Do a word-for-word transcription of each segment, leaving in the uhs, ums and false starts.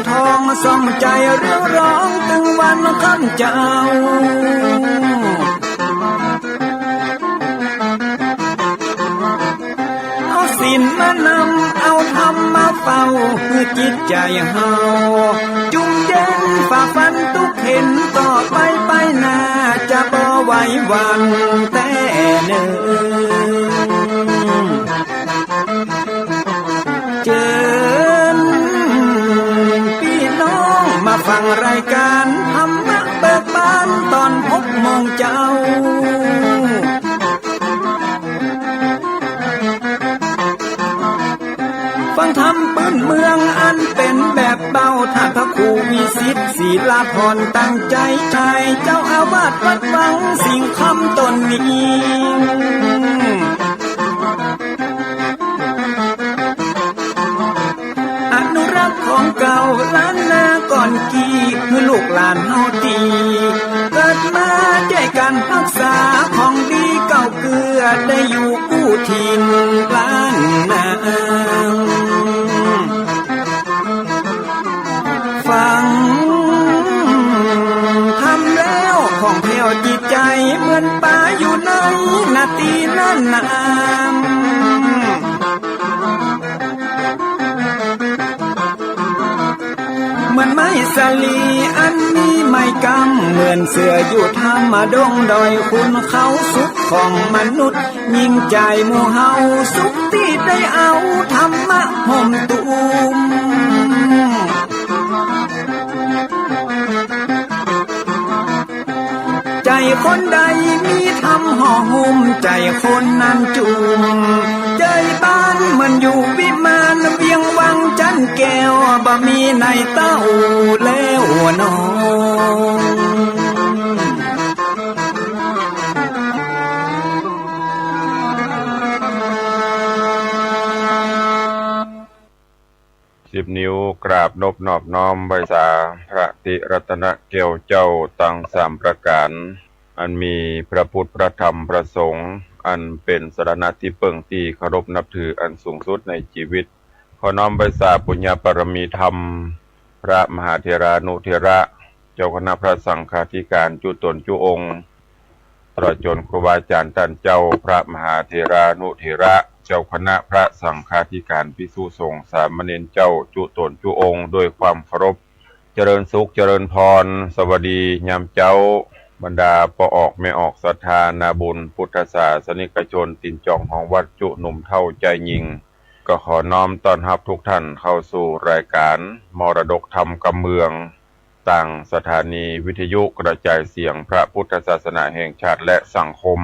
ทองส่องใจ๋เรียกร้องตึงวันค่ำเจ้า เอาศีลมานำ เอาธรรมมาเฝ้า หื้อจิตใจ๋เฮา จุ่มเย็นฝ่าฟันตุ๊กเข็ญ ต่อไปไปหน้า จะบ่ไหวหวั่นแต๊เน่อ เจิญปี้น้องมาฟังรายก๋านธรรมะเบิกบานต๋อนหกโมงเจ๊า ฟังธรรมปื้นเมืองอันเป๋นแบบเบา ต้านพระครูวิสิต ศิลาภรณ์ ตั้งใจ๋ใจ๋ เจ้าอาวาสวัดวังสิงห์คำต๋นนี้ อนุรักษ์ของเก่าล้านนาก่อนกี้ หื้อลูกหลานเฮาตี้เกิดมา จ้วยกั๋นฮักษาของดีเก่าเกื้อ ได้อยู่กู้ถิ่นล้านนา ฟังธรรมแล้วผ่องแผ้วจิตใจ๋ เหมือนป๋าอยู่ในนาตี้นั้นนา เหมือนไม้สาลีอันมีไม้กำ เหมือนเสื้ออยู่ถ้ำดงดอย ขุนเขาสุขของมนุษย์ ยิ่งใจ๋หมู่เฮาสุขตี้ได้เอาธรรมะห่มตุ้ม ใจ๋คนใดมีธรรมห่อหุ้ม ใจ๋คนนั้นจุ่ม ใจ๋บ้านเหมือนอยู่วิมาน เวียงวังจั๊นแก้ว บ่มีในเต้าแล้วน้อง สิบนิ้วกราบนบนอบน้อมไหว้สาพระติรัตนแก้วเจ้าตังสามประก๋าน อันมีพระพุทธ พระธรรม พระสงฆ์ อันเป๋นสรณะตี้เปิ้งตี้เคารพนับถืออันสูงสุดในจีวิต ขอน้อมไหว้สาปุญญบารมีธรรม พระมหาเถรานุเถระ เจ้าคณะพระสังฆาธิการจุ๊ต๋นจุ๊องค์ ตลอดจ๋นครูบาอาจ๋ารย์ต้านเจ้า พระมหาเถรานุเถระ เจ้าคณะพระสังฆาธิการภิกษุสงฆ์สามเณรเจ้าจุ๊ต๋นจุ๊องค์ ด้วยความเคารพ เจริญสุข เจริญพร สวัสดียามเจ๊า บรรดาป้อออกแม่ออกศรัทธานาบุญพุทธศาสนิกชน ตี๋นจ่องฮองวัดจุ๊หนุ่มเฒ่าจายญิง ก็ขอน้อมต้อนฮับทุกท่านเข้าสู่รายก๋านมรดกธรรมกำเมือง ตางสถานีวิทยุกระจายเสียงพระพุทธศาสนาแห่งชาติและสังคม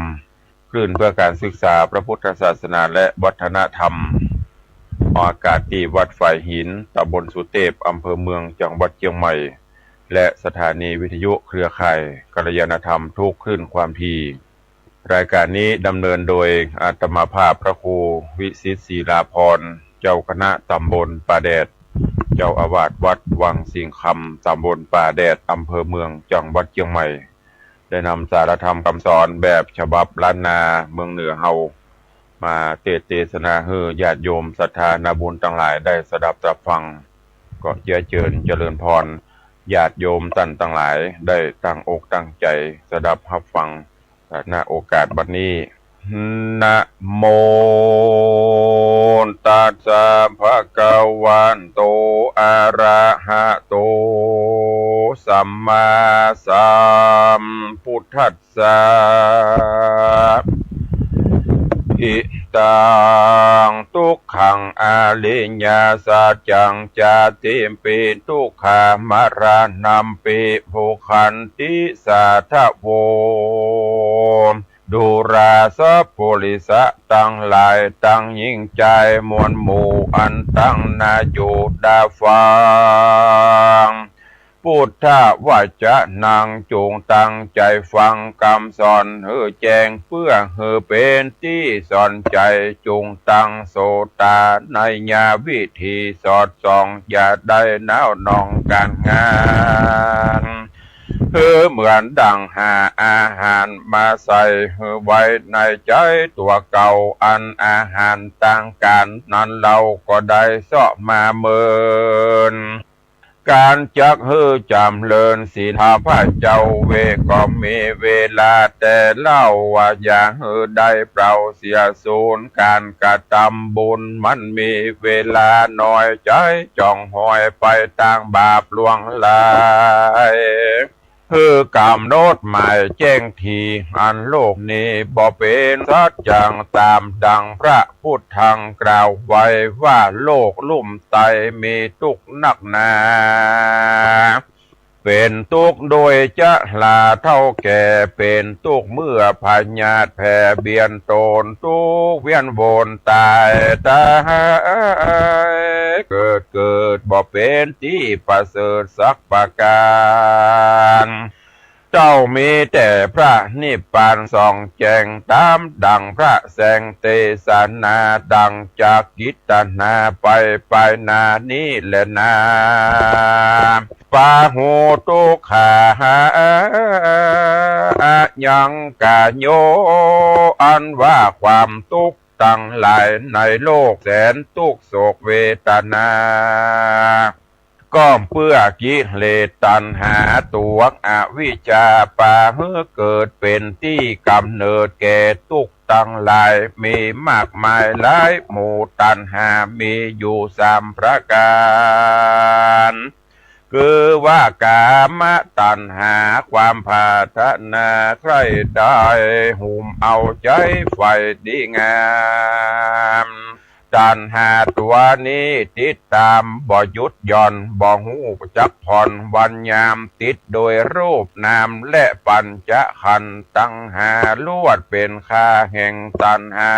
คลื่นเพื่อการศึกษาพระพุทธศาสนาและวัฒนธรรม ออกอากาศตี้วัดฝายหิน ตำบลสุเตพ อำเภอเมือง จังหวัดเจียงใหม่ และสถานีวิทยุเครือข่ายกัลยาณธรรมทุกคลื่นความถี่ รายก๋านนี้ดำเนินโดยอาตมาภาพพระครูวิสิต ศิลาภรณ์ เจ้าคณะตำบลป่าแดด เจ้าอาวาสวัดวังสิงห์คำ ตำบลป่าแดด อำเภอเมือง จังหวัดเจียงใหม่ ได้นำสารธรรมกำสอนแบบฉบับล้านนาเมืองเหนือเฮา มาเตสน์เตสนาหื้อญาติโยมศรัทธานาบุญตังหลายได้สดับตรับฟัง ก็เจื้อเจิญเจริญพร ญาติโยมต้านตังหลายได้ตั้งอกตั้งใจ๋สดับฮับฟัง ณ โอกาสบัดนี้ นะโมตัสสะ ภะคะวะโต อะระหะโต สัมมาสัมพุทธัสสะ อิตัง ทุกขัง อริยสัจจัง ชาติปิ ทุกขา มรณัมปิ ทุกขันติ สาธะโว ดูราสะปุริสะตังหลาย ตังญิงจายมวลหมู่ อันตังหน้าอยู่ต๋าฟัง พุทธวจนัง จุ่งตั้งใจ๋ฟังกำสอนหื้อแจ้ง เปื้อหื้อเป๋นตี้สอนใจ๋ จุ่งตั้งโสตาไนยวิธีสอดส่อง อย่าได้หนาวหน่องก๋านงาน หื้อเหมือนดั่งหาอาหารมาใส่หื้อไว้ในใจ๋ตั๋วเก่า อันอาหารตางก๋านนั้นเฮาก็ได้เซาะมาเมิน ก๋านจักหื้อจ๋ำเริญศีล ข้าพเจ้าเวก็มีเวลาแต่เล่าว่า อย่าหื้อได้เปล่าเสียสูญ ก๋านกระตำบุญมันมีเวลาน้อย ใจ๋จ้องหอยไปตางบาปหลวงหลาย หื้อกำหนดหมายแจ้งที อันโลกนี้บ่เป๋นสัจจัง ต๋ามดังพระพุทธังกล่าวไว้ว่า โลกลุ่มไตมีตุ๊กข์นักหนา เป๋นตุ๊กข์โดยชราเฒ่าแก่ เป๋นตุ๊กข์เมื่อพยาธิแผ่เบียดตน ตุ๊กข์เวียนวนต๋ายต๋าย เกิดเกิด บ่เป๋นตี้ประเสริฐสักประก๋าน เต้ามีแต่พระนิพพานส่องแจ้ง ต๋ามดังพระแสงเตสนา ดังจากกิตนาไป ไปหน้านี้แลนา ปะหุตุกขา ยังกะโย อันว่าความตุ๊กข์ตังหลายในโลกแสนตุ๊กข์โศกเวทนา ก็เปื้อกิเลสตัณหาตั๋วอวิชชา ปาหื้อเกิดเป๋นตี้ก๋ำเนิดแก่ตุ๊กข์ตังหลาย มีมากมายหลายหมู่ ตัณหามีอยู่สามประก๋าน คือว่ากามตัณหา ความปรารถนาใคร่ได้ หุ้มเอาใจ๋ใฝ่ดีงาม ตัณหาตั๋วนี้ติดต๋ามบ่หยุดหย่อน บ่ฮู้จักผ่อนวันยาม ติดโดยรูปนามและปัญจขันธ์ตังห้า ลวดเป๋นข้าแห่งตัณหา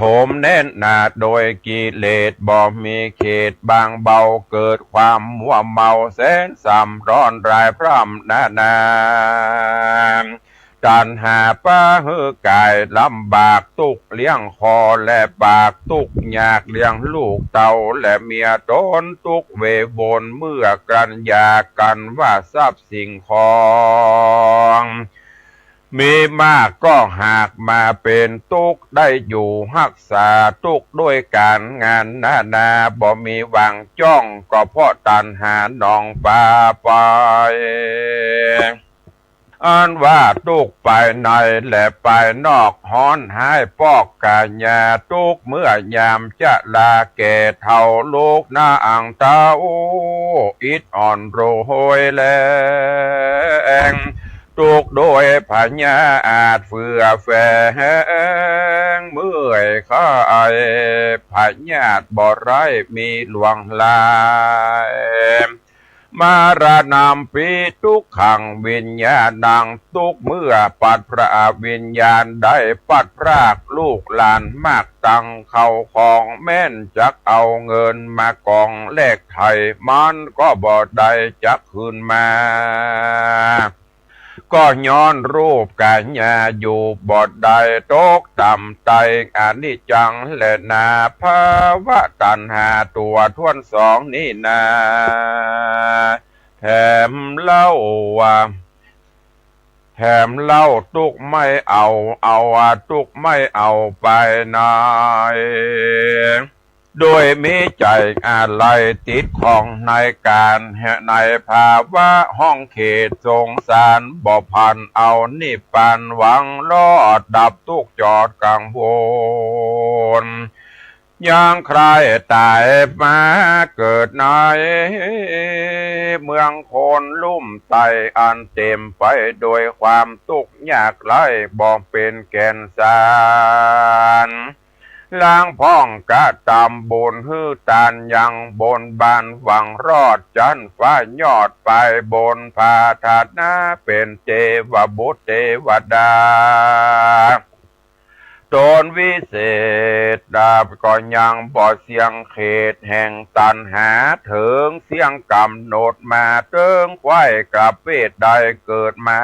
โถมแน่นหนาโดยกิเลส บ่มีเขตบางเบา เกิดความมัวเมาแสนซ้ำร้อนรายพร่ำนานา ตัณหาปาหื้อกายลำบาก ตุ๊กข์เลี้ยงคอและปาก ตุ๊กข์ยากเลี้ยงลูกเต้าและเมียต๋น ตุ๊กข์เววนเมื่อกลั้นอยากกั๋นว่าทรัพย์สิ่งของ มีมากก็หากมาเป๋นตุ๊กข์ ได้อยู่ฮักษาตุ๊กข์ด้วยก๋านงานนานา บ่มีหวังจ้อง ก็เพราะตัณหาหนองปาไป อันว่าตุ๊กข์ภายในและภายนอก ฮ้อนฮ้ายปอกก๋ายา ตุ๊กข์เมื่อยามชราแก่เฒ่า ลูกหน้าอังเต้า อิดอ่อนโรยแรง ตุ๊กข์โดยพยาธิเฟื่อแฝง เมื่อยคลาย พยาธิบ่ร้ายมีหลวงหลาย มรณัมปิ ทุกขัง วิญญาณัง ตุ๊กข์เมื่อปัดพรากวิญญาณ ได้ปัดพรากลูกหลานมากตัง เข้าของแม้นจักเอาเงินมากองแลกไถ่ มันก็บ่ได้จักคืนมา ก็ย้อนรูปก๋ายาอยู่บ่ได้ ตกต่ำใต้อนิจจังแลนา ภาวะตัณหาตั๋วถ้วนสองนี้นา แถมเล่าว่า แถมเล่าตุ๊กข์ไม่เอา เอาว่าตุ๊กข์ไม่เอาไปไหน โดยมีใจ๋อาลัยติดข้องในก๋าน ในภาวะห้องเขตสงสาร บ่ผันเอานิพพานหวังรอดดับตุ๊กข์จอดกังวล ยังใคร่ต๋ายมาเกิดในเมืองคนลุ่มไต้ อันเต๋มไปโดยความตุ๊กข์ยากไร้ บ่เป๋นแก่นสาร ลางพ่องกระตำบุญหื้อตานยังบนบานหวังรอดจั้นฟ้ายอดไปบน ปรารถนาเป๋นเตวบุตรเตวดา ต๋นวิเศษดาบก็ยังบ่เสี่ยงเขตแห่งตัณหา เถิงเสี่ยงก๋ำหนดมาเถิงใคว่กระเปดได้เกิดมา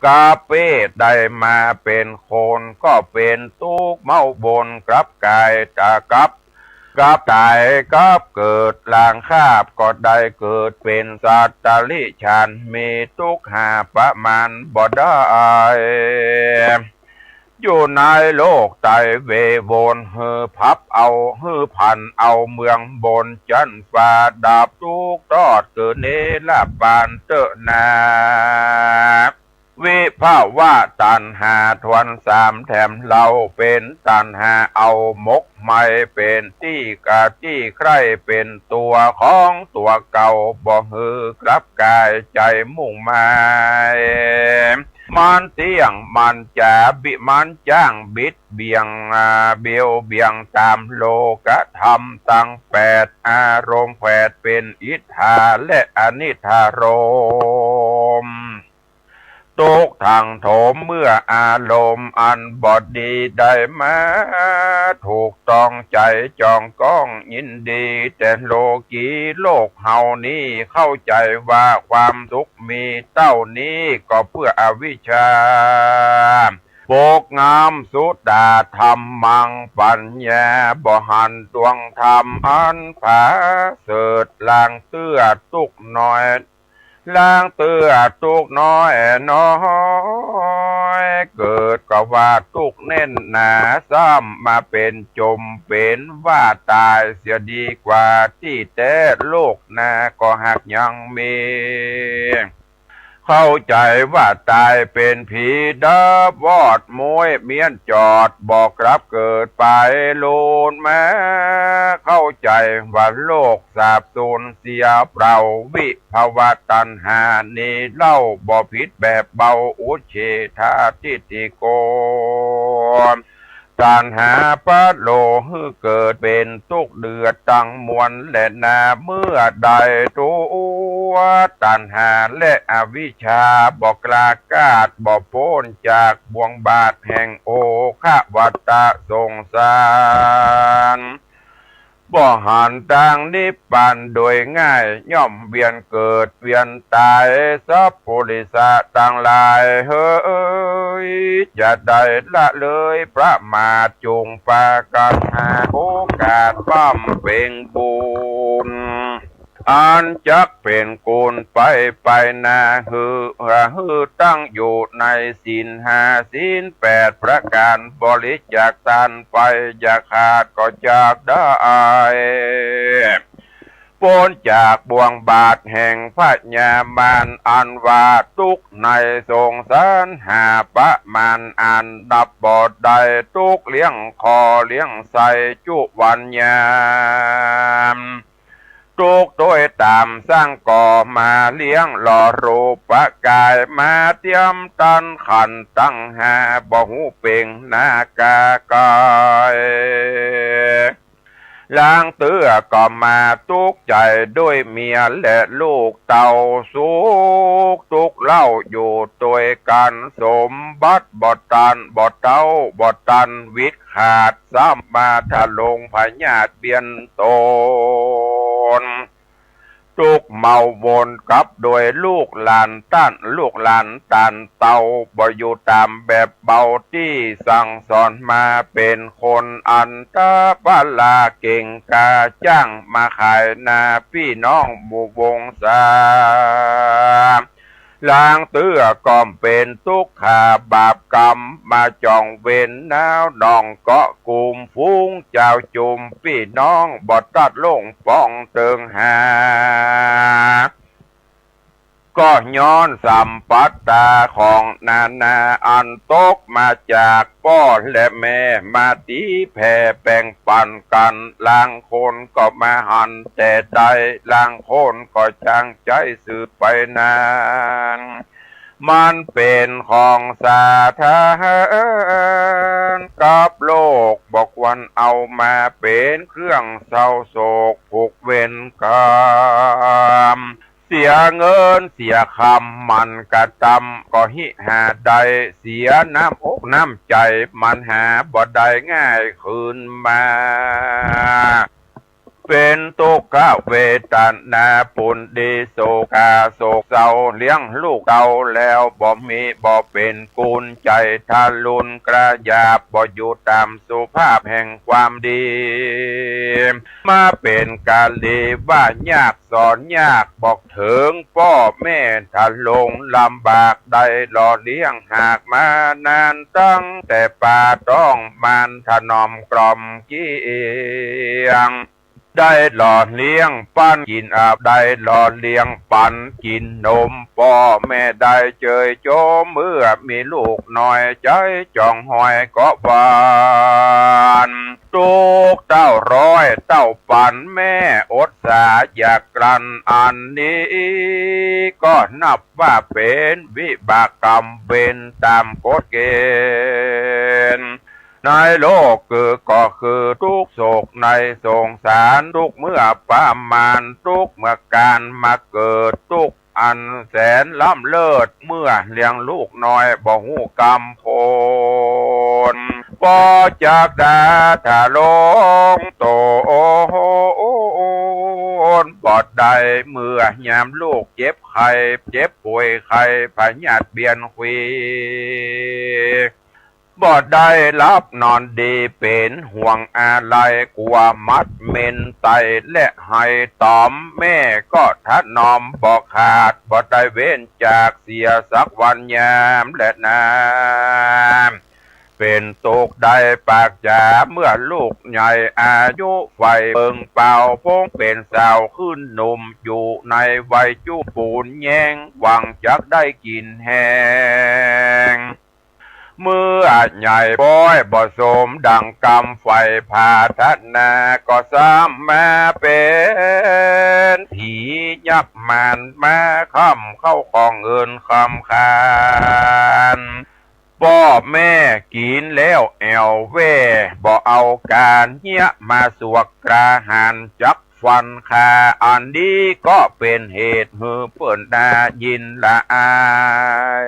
กระเปดได้มาเป๋นคน ก็เป๋นตุ๊กข์เมาบนกลับก๋ายต๋ายกลับ กลับต๋ายกลับเกิด ลางคาบก็ได้เกิดเป๋นสัตว์ติรัจฉาน มีตุ๊กข์หาประมาณบ่ได้ อยู่ในโลกไตเววน หื้อผับเอา หื้อผันเอาเมืองบนจั๊นฟ้า ดับทุกข์ตอดเกิดเนรปานเต๊อะนา วิภวตัณหาทวนสามแถมเล่า เป๋นตัณหาเอาหมกไหม้ เป๋นตี้กาตี้ใคร่ เป๋นตั๋วของตั๋วเก่า บ่หื้อกลับก๋ายใจ๋มุ่งหมาย มันเตี้ยง มันจ๋า บิมันจ้าง บิดเบี่ยง อ่า เบียวเบี่ยงต๋ามโลกธรรมตังแปด อารมณ์แผดเป๋นอิทธาและอนิทธารมณ์ ตุ๊กข์ทังโถมเมื่ออารมณ์อันบ่ดีได้มาถูกต้อง ใจ๋จ่องก้องยินดี แต่โลกีโลกเฮานี้เข้าใจ๋ว่าความสุขมีเต้านี้ ก็เปื้ออวิชชาปกงำสุตาธรรมัง ปัญญาบ่หันตวงธรรมอันผาเสริฐ ลางเตื้อตุ๊กข์น้อย ลางเตื้อตุ๊กข์น้อยน้อย เกิดก็ว่าตุ๊กข์แน่นหนา ซ้ำมาเป๋นจมเป๋นว่าต๋ายเสียดีกว่า ตี้แต๊โลกหน้าก็หากยังมี เข้าใจ๋ว่าต๋ายเป๋นผีดับวอดม้วยเมี้ยนจอด บ่กลับเกิดไปลูนมา เข้าใจ๋ว่าโลกสาบสูญเสียเปล่า วิภวตัณหานี้เล่า บ่ผิดแบบเบา อุจเฉทาทิฏฐิโก ตัณหาพะโลหื้อเกิดเป๋นตุ๊กข์เดือดตังมวลแลนา เมื่อใดตั๋วตัณหาและอวิชชาบ่กล้าก้าด บ่ป๊นจากบ่วงบาตรแห่งโอฆะวัฏฏะสงสาร บ่หันตางนิพพานโดยง่าย ย่อมเวียนเกิดเวียนต๋าย สัพปุริสะตังหลายเหย จะได้ละเลยประมาท จุ่งปากั๋นหาโอกาสบำเพ็งบุญ อันจักเป๋นกุญไปไปนา หื้อ หื้อตั้งอยู่ในศีลห้าศีลแปดประก๋าน บริจาคตานไปอย่าขาดก็จักได้ ป๊นจากบ่วงบาตรแห่งพญามาร อันว่าตุ๊กข์ในสงสารหาประมาณอันนับบ่ได้ ตุ๊กข์เลี้ยงคอเลี้ยงไส้จุวันยาม ตุ๊กข์โตยต๋ามสังก่อมาเลี้ยงหล่อรูปกาย มาเตียมตันขันธ์ตังห้า บ่ฮู้เป่งหน้ากากาย ลางเตื้อก็มาตุ๊กข์ใจ๋โดยเมียและลูกเต้า สุขตุ๊กข์เล่าอยู่ตวยกั๋น สมบัติบ่ตัน บ่เต้า บ่ตันวิดขาด ซ้ำมาทะลงพยาธิเบียดต๋น ตุ๊กข์เมาวนกับโดยลูกหลานต้าน ลูกหลานต้านเต้า บ่อยู่ต๋ามแบบเบาตี้สั่งสอนมา เป๋นคนอันตะปะละเก่งกล้า จ้างมาขายหน้าปี้น้องหมู่วงศา ลางเตื้อก็เป๋นตุ๊กข์ขาบาปกรรม มาจ่องเวรหนาวหนองเกาะกุม ฝูงจาวจุมปี้น้องบ่ตัดลงปองเติงหา ก็ย้อนสัมปัตตาของนานาอันตกมาจากป้อและแม่ มาตี๋แผ่แบ่งปั๋นกั๋น ลางคนก็มาหันแต่ใด ลางคนก็จางใจ๊สืบไปนั้น มันเป๋นของสาธารณะกับโลก บ่ควรเอามาเป๋นเครื่องเศร้าโศกผูกเวรกรรม เสียเงินเสียคำมันกระตำ ก็หิหาได้ เสียน้ำอกน้ำใจ๋มันหาบ่ได้ง่ายคืนมา เป๋นตุ๊กขเวทนาปูนดีโศกาโศกเศร้า เลี้ยงลูกเต้าแล้วบ่มีบ่เป๋นกุญ ใจ๋ทะลุนกระหยาบ บ่อยู่ต๋ามสุภาพแห่งความดี มาเป๋นกาลีว่ายากสอนยาก บอกเถิงป้อแม่ทะลงลำบาก ได้หล่อเลี้ยงหากมานาน ตั้งแต่ปาต๊องมานถนอมกล่อมเกลี้ยง ได้หล่อเลี้ยงปันกิ๋นอาบ ได้หล่อเลี้ยงปันกิ๋นนม ป้อแม่ได้เจยโจม เมื่อมีลูกน้อยใจ๋จ่องหอยก็หวั่น ตุ๊กข์เต้าร้อยเต้าปัน แม่อดสาอยากกลั้น อันนี้ก็นับว่าเป๋นวิบากกรรมเวรต๋ามกฎเกณฑ์ ในโลกคือก็คือตุ๊กข์โศกในสงสาร ตุ๊กข์เมื่อประมาณ ตุ๊กข์เมื่อก๋านมาเกิด ตุ๊กข์อันแสนล้ำเลิศ เมื่อเลี้ยงลูกน้อยบ่ฮู้กำโพน บ่จักดาถะลงตนบ่ได้ เมื่อยามลูกเจ็บไข้ เจ็บป่วยไข้ พยาธิเบียนควี บ่ได้หลับนอนดี เป๋นห่วงอาลัย กั๋วหมัดเม็นไตและไห้ต๋อม แม่ก็ถนอมบ่ขาด บ่ได้เว้นจากเสียสักวันยามแลนา เป๋นตุ๊กข์ได้ปากจ๋า เมื่อลูกใหญ่อายุใฝ่เปิงเปล่า พงเป๋นสาวขึ้นหนุ่ม อยู่ในวัยจุปูนแย้ง หวังจักได้กิ๋นแฮง เมื่อใหญ่ป๊อยบ่สมดั่งกำใฝ่ผาถนา ก็ซ้ำมาเป๋นผียักษ์มาร มาค้ำเข้าของเงินคำคาน ป้อแม่กิ๋นแล้วแอ่วแว่ บ่เอาก๋านเฮี้ยมาสวกกล้าหาญจักฟันฆ่า อันนี้ก็เป๋นเหตุหื้อเปิ้นได้ยินละอาย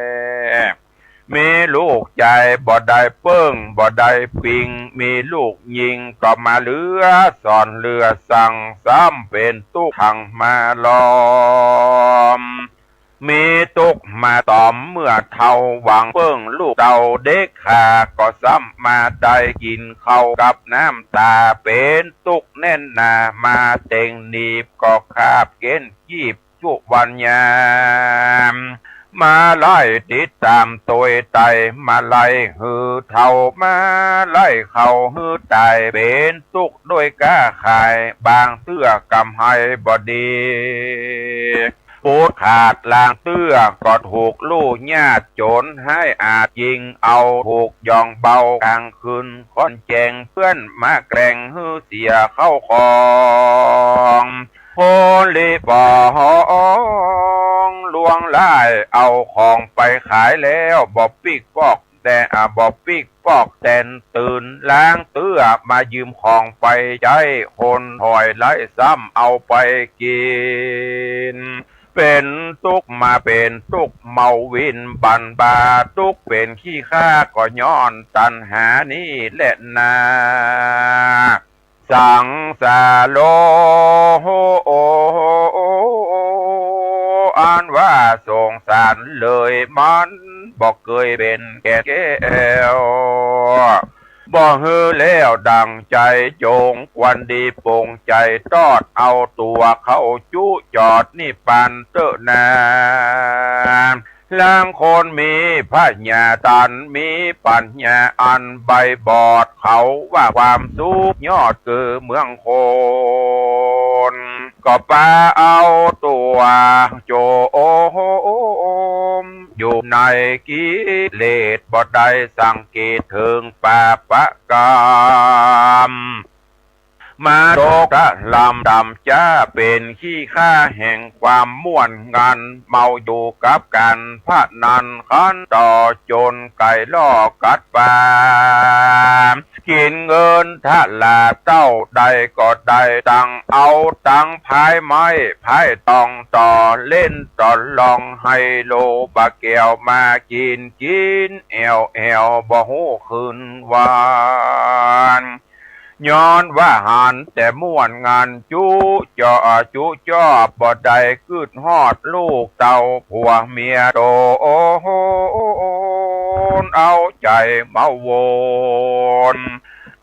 มีลูกจายบ่ได้เปิ้งบ่ได้ปิง มีลูกญิงก็มาเหลือสอนเหลือสั่ง ซ้ำเป๋นตุ๊กข์ขังมาล้อม มีตุ๊กข์มาต๋อมเมื่อเฒ่า หวังเปิ้งลูกเต้าเด็กขา ก็ซ้ำมาได้กิ๋นข้าวกับน้ำต๋า เป๋นตุ๊กข์แน่นหนามาเต็งหนีบ ก็คาบเก๋นกีบจุวันยาม มาไล่ติดต๋ามตวยไต มาไล่หื้อเฒ่า มาไล่เข้าหื้อต๋าย เป๋นตุ๊กข์ด้วยก๊าขาย บางเตื้อกำไห้บ่ดี ปูดขาดลางเตื้อ ก็ถูกลู่ยาดโจ๋รฮ้ายอาจยิงเอา ถูกย่องเบากลางคืนค่อนแจ้ง เปื้อนมาแกล้งหื้อเสียเข้าของ โพลิปองลวงลาย เอาของไปขายแล้วบ่ปิ๊กปอก แต่ อ่า บ่ปิ๊กปอกแตนตื่น ลางเตื้อมายืมของไปใจ๊ คนถอยไล่ซ้ำเอาไปกิ๋น เป๋นตุ๊กข์มาเป๋นตุ๊กข์เมาวินบันบา ตุ๊กข์เป๋นขี้ข้าก็ย้อนตัณหานี้แลนา สังสาโร อันว่าสงสารเลยมันบ่เกยเป๋นแก่นแก้ว บ่หื้อแล้วดั่งใจ๋จง ควรดีปงใจ๋ตอดเอาตั๋วเข้าจุจอดนิพพานเต๊อะนา ลางคนมีผญาต๋า มีปั๋ญญาอันใบบอด เขาว่าความสุขยอดคือเมืองคน ก็ปาเอาตั๋วโจม อยู่ในกิเลส บ่ได้สังเกตเถิงปาปะกรรม มาตกตะลำต๋ำจ๊า เป๋นขี้ข้าแห่งความม่วนงัน เมาอยู่กับก๋านพนัน คันต่อจนไก่ล่อกัดปลา กิ๋นเงินทะลาเต้าใดก็ได้ ตังเอาตังพายไม้พายตอง ต่อเล่นต่อลองไฮโล ปาแก้วมากิ๋น กิ๋นแอ่วแอ่วบ่ฮู้คืนวัน ย้อนว่าหันแต่ม่วนงานจุจอจุจ้อ บ่ได้กึ๊ดฮอดลูกเต้าผัวเมียต๋น เอาใจ๋มาวน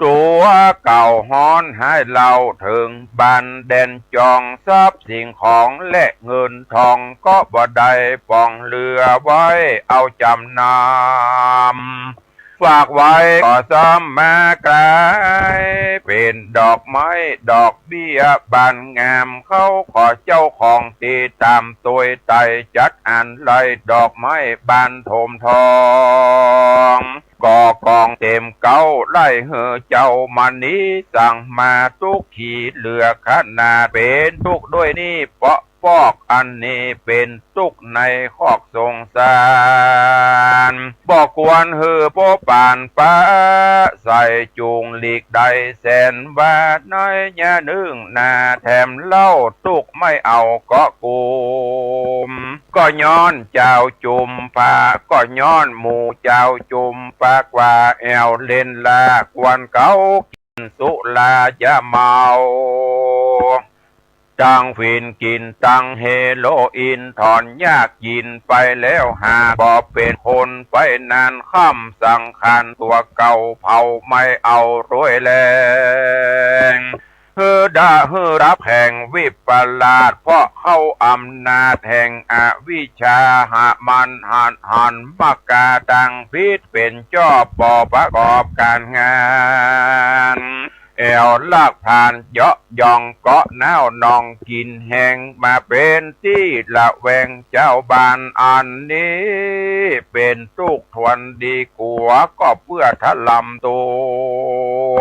ตั๋วเก่าฮ้อนฮ้ายเล่าเถิงบ้านแดนจอง ทรัพย์สิ่งของและเงินทองก็บ่ได้ป๋องเหลือไว้เอาจ๋ำนำ ฝากไว้ก็ซ้ำมากลาย เป๋นดอกไม้ดอกเบี้ยบานงาม เขาก็เจ้าของตี้ต๋ามตวยไต่ จัดอันไล่ดอกไม้บานโถมทอง ก็กองเต๋มเก๊าไล่หื้อเจ้ามณี สั่งมาตุ๊กขีเหลือขนาด เป๋นตุ๊กด้วยนี่เปาะ ปอกอันนี้เป๋นตุ๊กในคอกสงสาร บ่ควรหื้อโป๊ปานปะใส่ จุ่งหลีกได่แสนว่า ในยะนึ่งนาแถมเล่า ตุ๊กไม่เอาเกาะกุม ก็ย้อนจาวจุมพา ก็ย้อนหมู่จาวจุมพากว่า แอ่วเล่นลากวนเก๊า กิ๋นสุราจะเมา ตังฝิ่นกิ๋นตังเฮโรอีน ถอนยากกิ๋นไปแล้วหาก บ่เป๋นคนไปนาน ค่ำสังขารตั๋วเก่าเผา ไม่เอาตวยแลง หื้อดะหื้อดับแห่งวิปลาส เพราะเข้าอำนาจแห่งอวิชชา หามันหันหันมากาตังผิด เป๋นจ้อบ่ประกอบก๋านงาน แอ่วลากผานเยาะย่องเกาะน้าวหนอง กิ๋นแฮงมาเป๋นตี้ระแวงจาวบ้าน อันนี้เป๋นตุ๊กทวนดีกั๋ว ก็เปื้อทะลำตั๋ว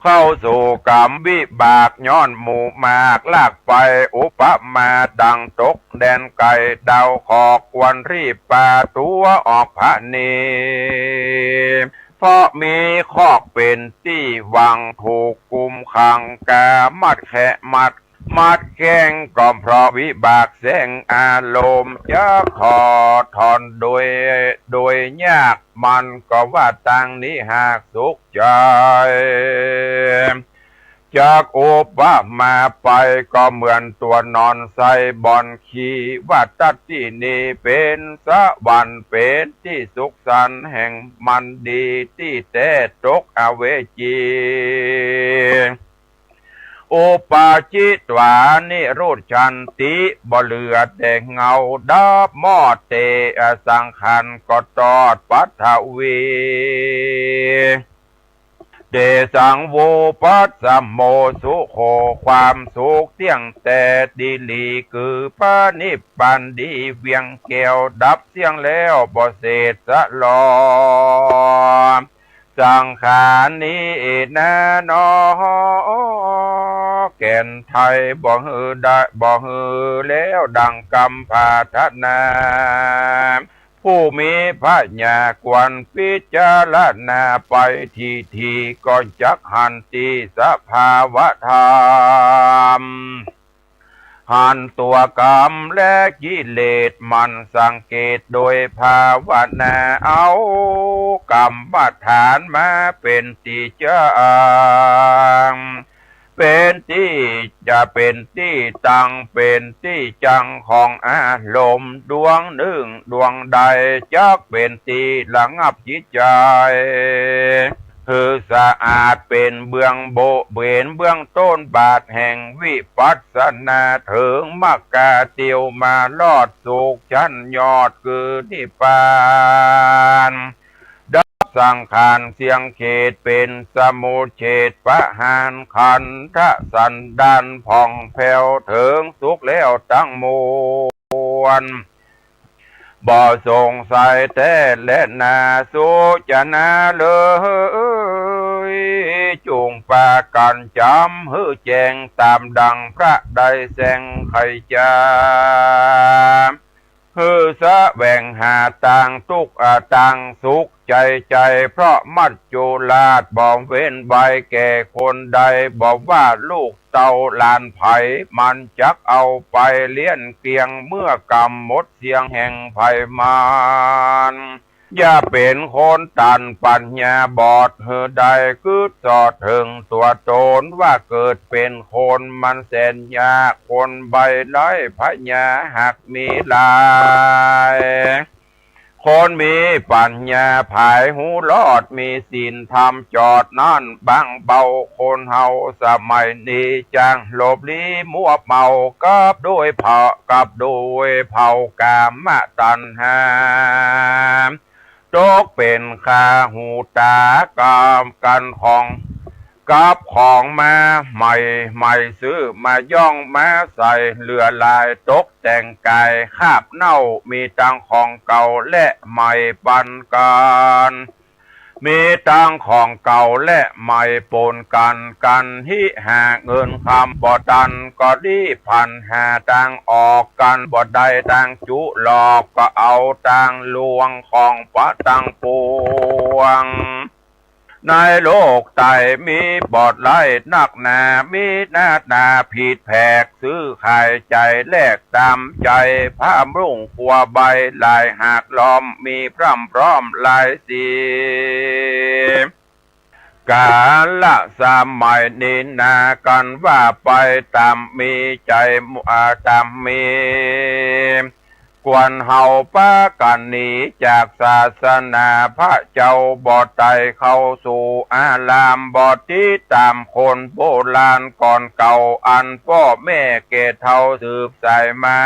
เข้าสู่ก๋รรมวิบาก ย้อนหมู่มากลากไป อุปมาดังตกแดนไก๋ ดาวเคราะห์กวนรีบปาตั๋วออกผะเน เพราะมีคอกเป๋นตี้หวัง ถูกกุมขังกามัดแคะมัด มัดแข้งก็เพราะวิบากแสงอารมณ์ จักถอดถอนโดย โดยยาก มันก็ว่าตังนี้หากสุขใจ๋ จักอุปมาไปก็เหมือนตั๋วนอนใส่บ่อนขี้ ว่าตั๊ดตี้นี้เป๋นสวรรค์ เป๋นตี้สุขสันต์แห่งมันดี ตี้แต๊ตกอเวจี อุปาจิตวานิรุชชันติ บ่เหลือแต่เงาดับมอดเต อสังขารก็ตอดปัทวี เตสัง วุปัสสโม สุโข ความสุขเตี้ยงแต๊ดีหลี คือพระนิพพานดีเวียงแก้ว ดับเสี้ยงแล้วบ่เศษสะหลอ สังขารนี้นาหนอ แก่นไท้บ่หื้อได้ บ่หื้อแล้วดังกำปรารถนา ผู้มีปัญญาควรพิจารณาไปทีที ก็จักหันตี้สภาวะธรรม หันตั๋วกรรมและกิเลส หมั่นสังเกตโดยภาวนา เอากรรมฐานมาเป๋นตี้จั้ง เป๋นตี้จะเป๋นตี้ตั้ง เป๋นตี้จั้งของอารมณ์ดวงนึ่งดวงใด จักเป๋นตี้ระงับจิตใจ๋ หื้อสะอาดเป๋นเบื้องโบะ เป๋นเบื้องต้นบาทแห่งวิปัสสนา เถิงมรรคาเตียวมารอดสุขชั้นยอดคือนิพพาน ดับสังขารเสี้ยงเขตเป๋นสมุจเฉทประหารขันธสันดานผ่องแผ้วเถิงสุขแล้วตังมวล บ่สงสัยแต๊แลนา สุจนาเลย จุ่งปากั๋นจ๋ำหื้อแจ้งต๋ามดั่งพระได้แสดงไขจ๋า หื้อแสวงหาตางตุ๊กข์ อ่า ตางสุขใจ๋ใจ๋ เพราะมัจจุราชบ่เว้นไว้แก่คนใด บ่ว่าลูกเต้าหลานใผ มันจักเอาไปเลี้ยงเกลี้ยง เมื่อกำหมดเสี้ยงแห่งไผมัน อย่าเป๋นคนตันปั๋ญญาบอด หื้อได้กึ๊ดซอดเถิงตั๋วต๋น ว่าเกิดเป๋นคนมันแสนยาก คนใบ้ไร้ปั๋ญญาหากมีหลาย คนมีปั๋ญญาผายฮู้รอด มีศีลธรรมจอดนั้นบางเบา คนเฮาสมัยนี้จั้งหลบลี้มัวเมา กับด้วยเผา กับด้วยเผากามตัณหา ตกเป๋นข้าหูตากับกั๋นของ กับของมาใหม่ใหม่ ซื้อมาย่องมาใส่ เหลือหลายตกแต่งก๋ายคราบเน่า มีตังของเก่าและใหม่ปันกั๋น มีตังของเก่าและใหม่ป๋นกั๋น กั๋นฮิหาเงินคำบ่ตัน ก็รีบพลันหาตางออก กั๋นบ่ได้ตางจุหลอก ก็เอาตางลวงของปะตังปวง ในโลกใต้มีบ่หลายนักหนา มีหน้าต๋าผิดแผก ซื้อขายจ่ายแลกต๋ามใจ๋ ผ้านุ่งครัวใบ้หลายหากล้อม มีพร่ำพร้อมหลายสี ก๋าละสมัยนี้นา กั๋นว่าไปต๋ามมีใจ๋ อ่า ต๋ามมี ควรเฮาปากั๋นหนีจากศาสนาพระเจ้า บ่ใต้เข้าสู่อาราม บ่ติดต๋ามคนโบราณก่อนเก่า อันป้อแม่แก่เฒ่าสืบสายมา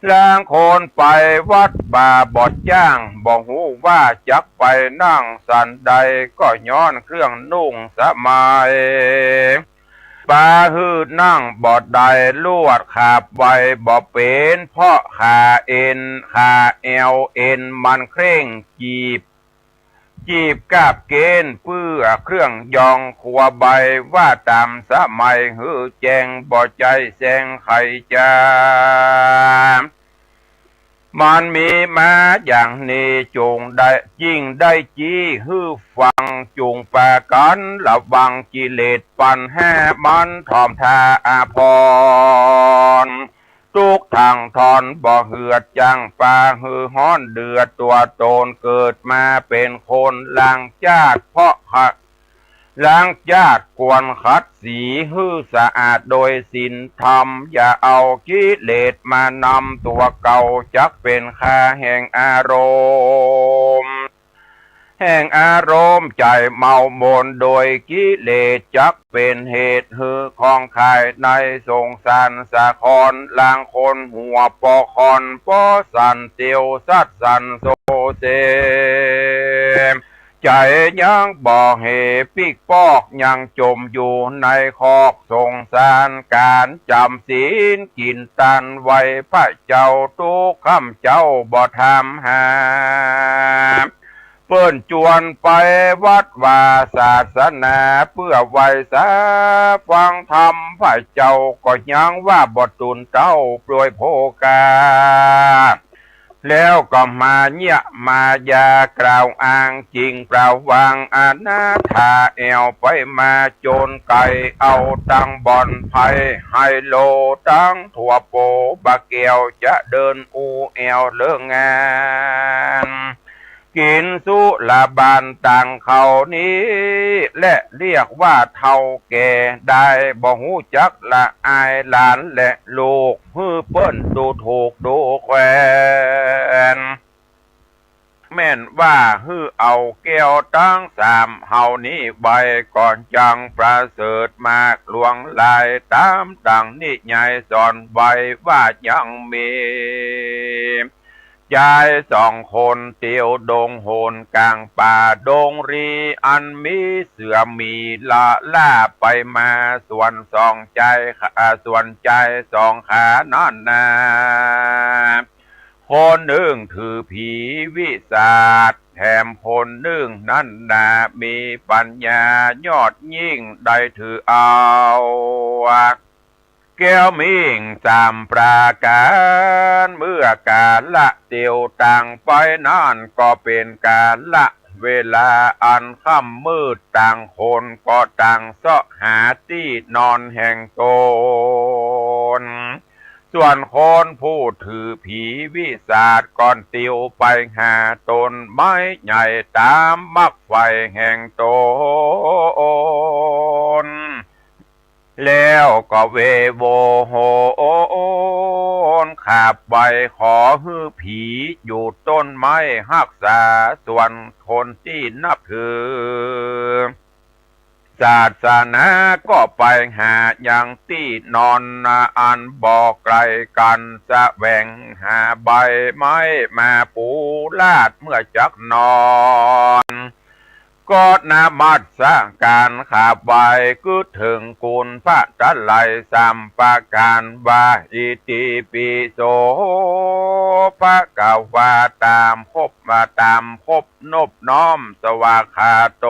ลางคนไปวัดป่าบ่จ้าง บ่ฮู้ว่าจักไปนั่งสันใด ก็ย้อนเครื่องนุ่งสมัย ปาหื้อนั่งบ่ได้ ลวดขาบไวบ่เป๋น เพราะขาเอ็น ขาแอวเอ็นมันเคร่ง จีบ จีบกาบเก๋ณฑ์ เปื้อเครื่องยองครัวใบ้ ว่าต๋ามสมัยหื้อแจ้ง บ่ใจ้แซงใค่จา มันมีมาอย่างนี้ จุ่งได้ จิ่งได้จี้หื้อฟัง จุ่งปากั๋นระวัง กิเลสปัณหามันถ่อมท่าอาภรณ์ ตุ๊กข์ตังทอนบ่เหือด จั้งปาหื้อฮ้อนเดือดตั๋วต๋น เกิดมาเป๋นคนหลังจาติ เพราะขะ หลังจาติควรขัดสีหื้อสะอาดโดยศีลธรรม อย่าเอากิเลสมานำตั๋วเก่า จักเป๋นข้าแห่งอารมณ์ แห่งอารมณ์ใจ๋เมามนโดยกิเลส จักเป๋นเหตุหื้อของขายในสงสารสาคร ลางคนหัวปอคอนปอสั่นเตียวสัดสั่นโซเซ ใจ๋ยังบ่เหปิ๊กปอก ยังจ่มอยู่ในคอกสงสาร ก๋านจ๋ำศีลกิ๋นตันไหว้พระเจ้า ตุ๊กค่ำเจ๊าบ่ถามหา เปิ้นจวนไปวัดวาศาสนา เปื้อไหว้สาฟังธรรม พระเจ้าก็ยังว่าบ่ตู๋นเต้าโปรยโภคา แล้วก็มาเยียะมายากล่าวอ้างจิ่งเปล่า วางอนาถาแอ่วไปมา โจรไก๋เอาตังบ่อนไพ่ไฮโล ตังตั๋วโปบาแก้ว จะเดินอู้แอ่วเลิกงาน กิ๋นสุราบานตังเขานี้แหละ เรียกว่าเฒ่าแก่ได้ บ่ฮู้จักละอายหลานและลูก หื้อเปิ้นดูถูกดูแควน แม่นว่าหื้อเอาแก้วตังสามเหล่านี้ไว้ ก็ยังประเสริฐมากหลวงหลาย ต๋ามดังนิยายสอนไว้ว่ายังมี จายสองคนเตียวดงหนก๋างป่าดงรี อันมีเสือหมีละล่าไปมา ส่วนสองจาย อ่า ส่วนจายสองขานั้นนา คนนึ่งถือผีวิสาท แถมคนนึ่งนั้นนามีปั๋ญญายอดยิ่ง ได้ถือเอา แก้วมิ่งสามประก๋าน เมื่อกาละเตียวตังไปนั้น ก็เป๋นกาละเวลาอันค่ำมืด ต่างคนก็ต่างเซาะหาตี้นอนแห่งต๋น ส่วนคนผู้ถือผีวิสาทก็ติวไปหาต้นไม้ใหญ่ต๋ามมักใฝ่แห่งต๋น แล้วก็เวโวโหนขับไหว้ขอหื้อผีอยู่ต้นไม้ฮักษา ส่วนคนตี้นับถือศาสนาก็ไปหายังตี้นอนนาอันบ่ไกลกั๋น แสวงหาใบไม้มาปูลาดเมื่อจักนอน ก็นมัสก๋านขับไหว้กึ๊ดเถิงคุณพระตะไลยสามประก๋านว่า อิติปิโสภะคะวา ต๋ามครบมาต๋ามครบนบน้อม สวากขาโต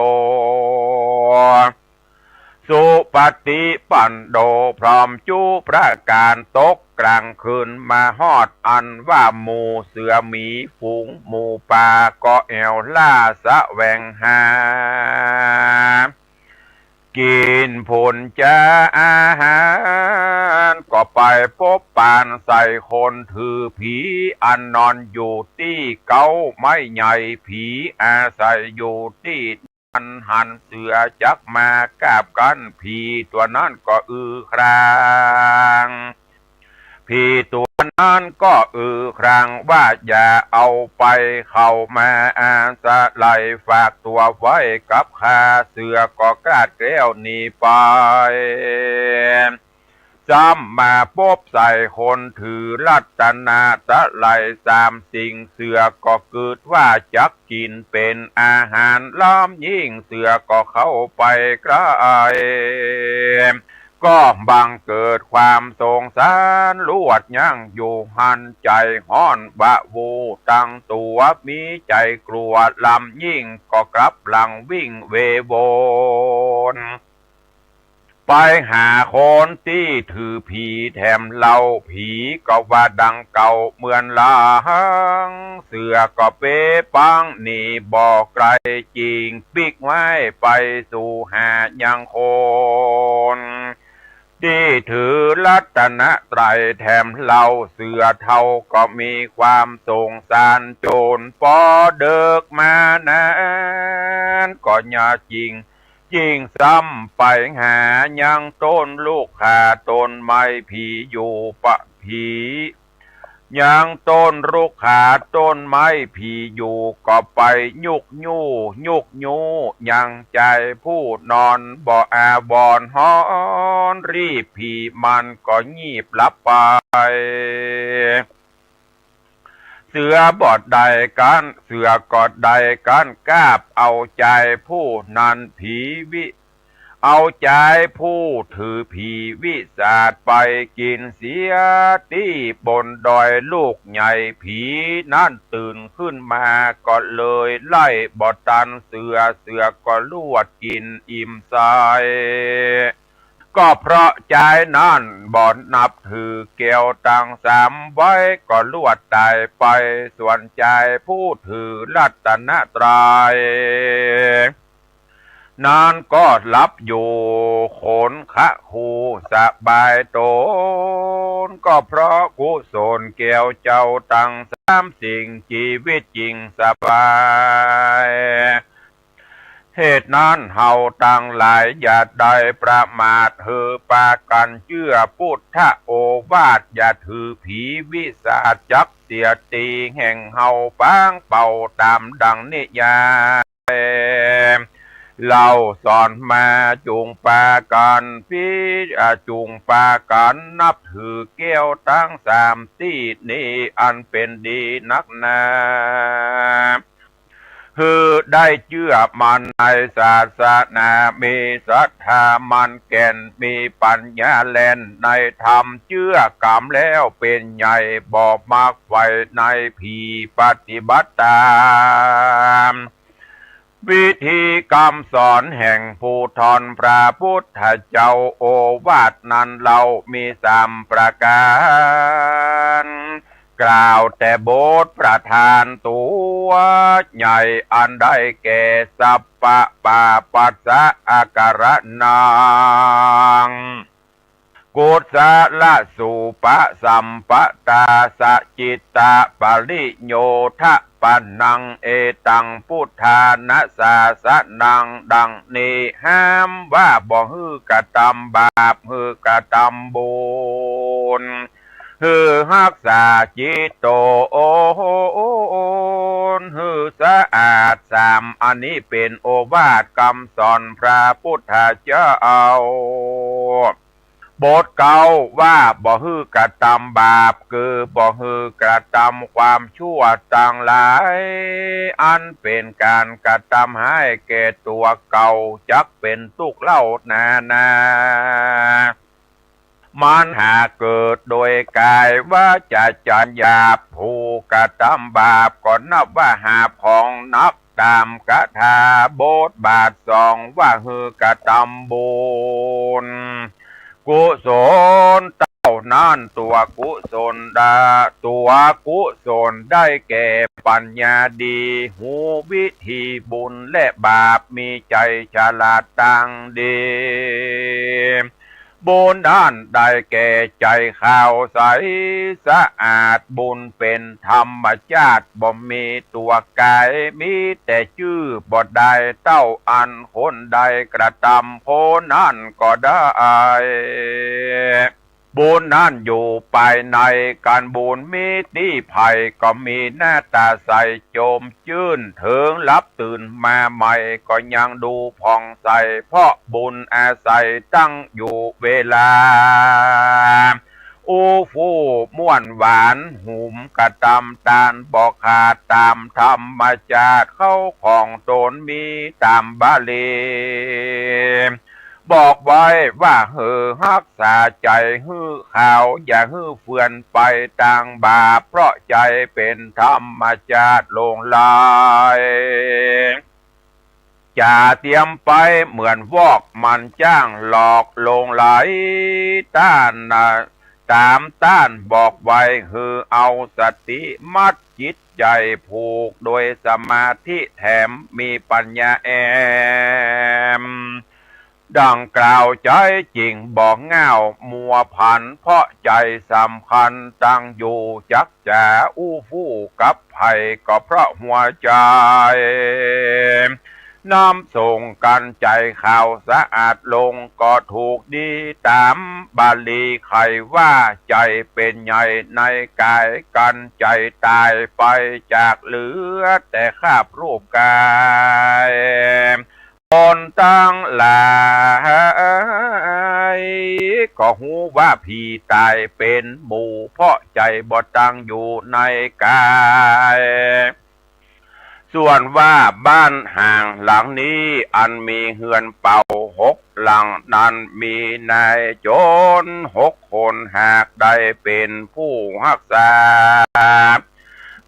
สุปฏิปันโน พร้อมจุประก๋าน ตกก๋างคืนมาฮอดอันว่าหมู่เสือหมีฝูงหมูป่าก็แอ่วล่าแสวงหา กิ๋นผลจาอาหาร ก็ไปปบปานใส่คนถือผีอันนอนอยู่ตี้เก๊าไม้ใหญ่ ผีอาศัยอยู่ตี้ อันหันเสือจักมากราบกั๋น ผีตั๋วนั้นก็อือคราง ผีตั๋วนั้นก็อือครางว่า อย่าเอาไป เข้ามาอาศัย ฝากตั๋วไว้กับข้า เสือก็กราดแคล้วหนีไป ซ้ำมาปบใส่คนถือรัตนตะไลยสามสิ่ง เสือก็กึ๊ดว่าจักกิ๋นเป๋นอาหาร ล้ำยิ่งเสือก็เข้าไปใก้ ก็บังเกิดความสงสารลวดยั้งอยู่หั้น ใจ๋ฮ้อนวาบตั้งตั๋ว มีใจ๋กลัวล้ำยิ่ง ก็กลับหลังวิ่งเวโวไปหาคนตี้ถือผีแถมเล่า ผีก็ว่าดังเก่าเหมือนหลัง เสือก็เป๋ปังหนีบ่ไกล จิ่งปิ๊กไว้ไปสู่หายังคนตี้ถือรัตนตรัยแถมเล่า เสือเฒ่าก็มีความสงสาร จ๋นปอเดิกมานั้นก็ยาจิ่ง จิ่งซ้ำไปหายังต้นลุกขาต้นไม้ผีอยู่ปะผี ยังต้นลุกขาต้นไม้ผีอยู่ ก็ไปยุกยู้ ยุกยู้ยังจายผู้นอนบ่อาบอนฮ้อน รีบผีมันก็งีบหลับไป เสือบ่ได้กั๋น เสือก็ได้กั๋นกราบเอาจายผู้นั้น ผีวิ เอาจายผู้ถือผีวิสาทไปกิ๋นเสียตี้บนดอยลูกใหญ่ ผีนั้นตื่นขึ้นมาก็เลยไล่บ่ตันเสือ เสือก็ลวดกิ๋นอิ่มใส ก็เพราะจายนั้นบ่นับถือแก้วตังสามไว้ ก็ลวดต๋ายไป ส่วนจายผู้ถือรัตนตรัยนั้นก็หลับอยู่ขนคะคูสบายต๋น ก็เพราะกุศลแก้วเจ้าตังสามสิ่ง จีวิตจิ่งสบาย เหตุนั้นเฮาตังหลายอย่าได้ประมาท หื้อปากั๋นเจื้อปุทธโอวาท อย่าถือผีวิสาทจักเสียตี้ แห่งเฮาปางเป่าต๋ามดังนิยายเล่าสอนมา จุ่งปากั๋นพิ อ่า จุ่งปากั๋นนับถือแก้วตังสามตี้นี้ อันเป๋นดีนักหนา หื้อได้เจื้อมั่นในศาสนา มีศรัทธามั่นแก่น มีปัญญาแล่นในธรรม เจื้อก๋ำแล้วเป๋นใหญ่ บ่มักใฝ่ในผี ปฏิบัติต๋ามวิธีกำสอนแห่งผู้ท่อนพระปุทธเจ้า โอวาทนั้นเล่ามีสามประก๋าน กล่าวแต่บทประธานตั๋วใหญ่ อันได้แก่ สัพพะปาปัสสะอาการะนัง กุศลสูปสัมปตา สจิตตปริโยทปนัง เอตังพุทธานะสาสนัง ดังนี้ ห้ามว่าบ่หื้อกระตำบาป หื้อกระตำบุญ หื้อฮักษาจิตต๋น หื้อสะอาด สาม อันนี้เป๋นโอวาทกำสอนพระพุทธเจ้า บทเก๊าว่าบ่หื้อกระตำบาป คือบ่หื้อกระตำความชั่วตังหลาย อันเป๋นก๋านกระตำฮ้ายแก่ตั๋วเก่า จักเป๋นตุ๊กข์เล่านานา มันหากเกิดโดยก๋ายวาจ๋าจ๋อนหยาบ ผู้กระตำบาปก็นับว่าหาบของหนัก ต๋ามกถาบทบาทสองว่าหื้อกระตำบุญ กุศลเต้านั้น ตั๋วกุศลดา ตั๋วกุศลได้แก่ปัญญาดี ฮู้วิธีบุญและบาป มีใจ๋ฉลาดตังดี บุญนั้นได้แก่ใจ๋ขาวใสสะอาด บุญเป๋นธรรมชาติ บ่มีตั๋วก๋าย มีแต่จื้อ บ่ได้เต้าอันคนใดกระตำ คนนั้นก็ได้ บุญนั้นอยู่ภายใน กันบุญมีตี้ใผก็มีหน้าต๋าใสโจมจื้น เถิงหลับตื่นมาใหม่ก็ยังดูผ่องใส เพราะบุญอาศัยตั้งอยู่เวลา อู้ฟู่ม่วนหวาน หุมกระตำตานบ่ขาด ต๋ามธรรมชาติเข้าของต๋นมีต๋ามบาลี บอกไว้ว่าหื้อฮักษาใจ๋หื้อขาว อย่าหื้อเฟือนไปตางบาป เพราะใจ๋เป๋นธรรมชาติหลงไหล จ๋าเตียมไปเหมือนวอก มันจ้างหลอกหลงไหล ต้านนะ ต๋ามต้านบอกไว้ หื้อเอาสติมัดจิตใจ๋ ผูกโดยสมาธิแถมมีปัญญาแอม ดังกล่าวใจ๊จิ่งบ่ง่าวมัวผัน เพราะใจ๋สำคัญตั้งอยู่ จักจ๋าอู้ฟู่กับใผก็เพราะหัวใจ๋ น้ำส่งกันใจ๋ขาวสะอาดลงก็ถูกดี ต๋ามบาลีใค่ว่า ใจ๋เป๋นใหญ่ในก๋าย กันใจ๋ต๋ายไปจากเหลือแต่คราบรูปก๋าย คนตังหลายก็ฮู้ว่าผีต๋ายเป๋นหมู่ เพราะใจ๋บ่ตั้งอยู่ในก๋าย ส่วนว่าบ้านฮ่างหลังนี้อันมีเฮือนเป่าหกหลังนั้น มีนายโจ๋รหกคน หากได้เป๋นผู้ฮักษา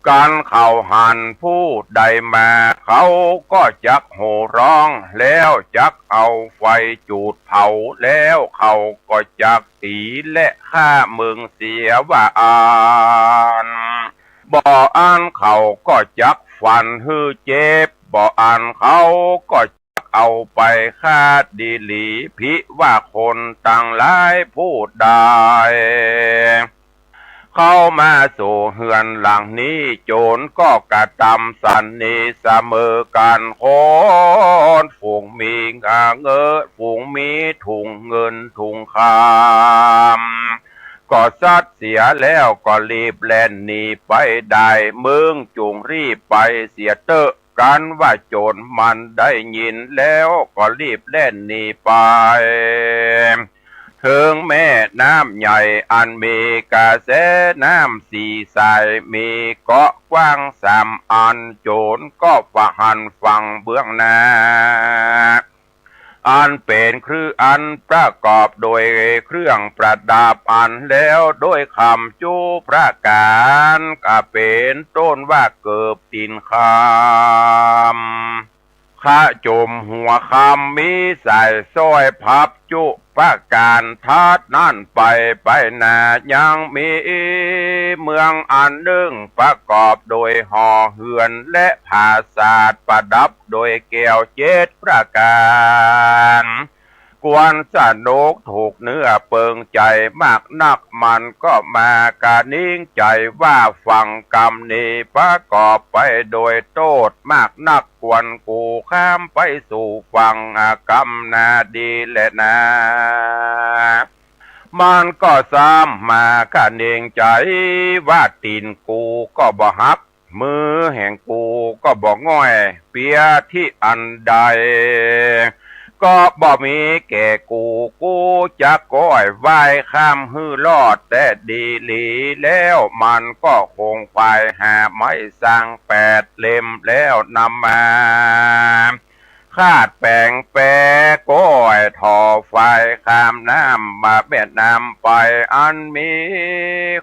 กันเขาหันผู้ใดมา เขาก็จักโห่ฮ้อง แล้วจักเอาไฟจูดเผา แล้วเขาก็จักตี๋และฆ่าเมิงเสียว่าอั้น บ่อั้นเขาก็จักฟันหื้อเจ็บ บ่อั้นเขาก็จักเอาไปฆ่าดีหลี ผิว่าคนตังหลายผู้ใดเข้ามาสู่เฮือนหลังนี้ โจ๋รก็กระตำสันนิเสมอกั๋น คนฝูงมีเงิน ฝูงมีถุงเงินถุงคำ ก็ซัดเสียแล้วก็รีบแล่นหนีไปได้ มึงจุ่งรีบไปเสียเต๊อะ กันว่าโจ๋รมันได้ยินแล้วก็รีบแล่นหนีไป เถิงแม่น้ำใหญ่อันมีกระแสน้ำสี่สาย มีเกาะกว้างสามอัน โจ๋รก็ผ่าหันฝั่งเบื้องหน้า อันเป๋นเครื่องอันประกอบโดยเครื่องประดับอันแล้วโดยคำจุประก๋าน ก็เป๋นต้นว่าเกิบตี๋นคำ ขจุมหัวคำ มีสายสร้อยพับจุประก๋าน ถัดนั้นไปไปหน้ายังมีเมืองอันนึ่งประกอบโดยหอเฮือนและผาสาทประดับโดยแก้วเจ็ดประก๋าน ควรสนุกถูกเนื้อเปิงใจ๋มากนัก มันก็มากระหนิงใจ๋ว่าฟังกำนี้ประกอบไปโดยโต้ษมากนัก ควรกู้ข้ามไปสู่ฝั่ง กำนาดีแลนา มันก็ซ้ำมากระหนิงใจ๋ว่าตี๋นกูก็บ่หัก มือแห่งกูก็บ่ง่อย เปียตี้อันใด ก็บ่มีแก่กู กูจะก้อยว่ายข้ามหื้อรอดแต๊ดีหลี แล้วมันก็คงไปหาไม้สังแปดเล่ม แล้วนำมา คาดแป๋งแป๋ก้อยถ่อฝายข้ามน้ำมาแม่น้ำไป อันมี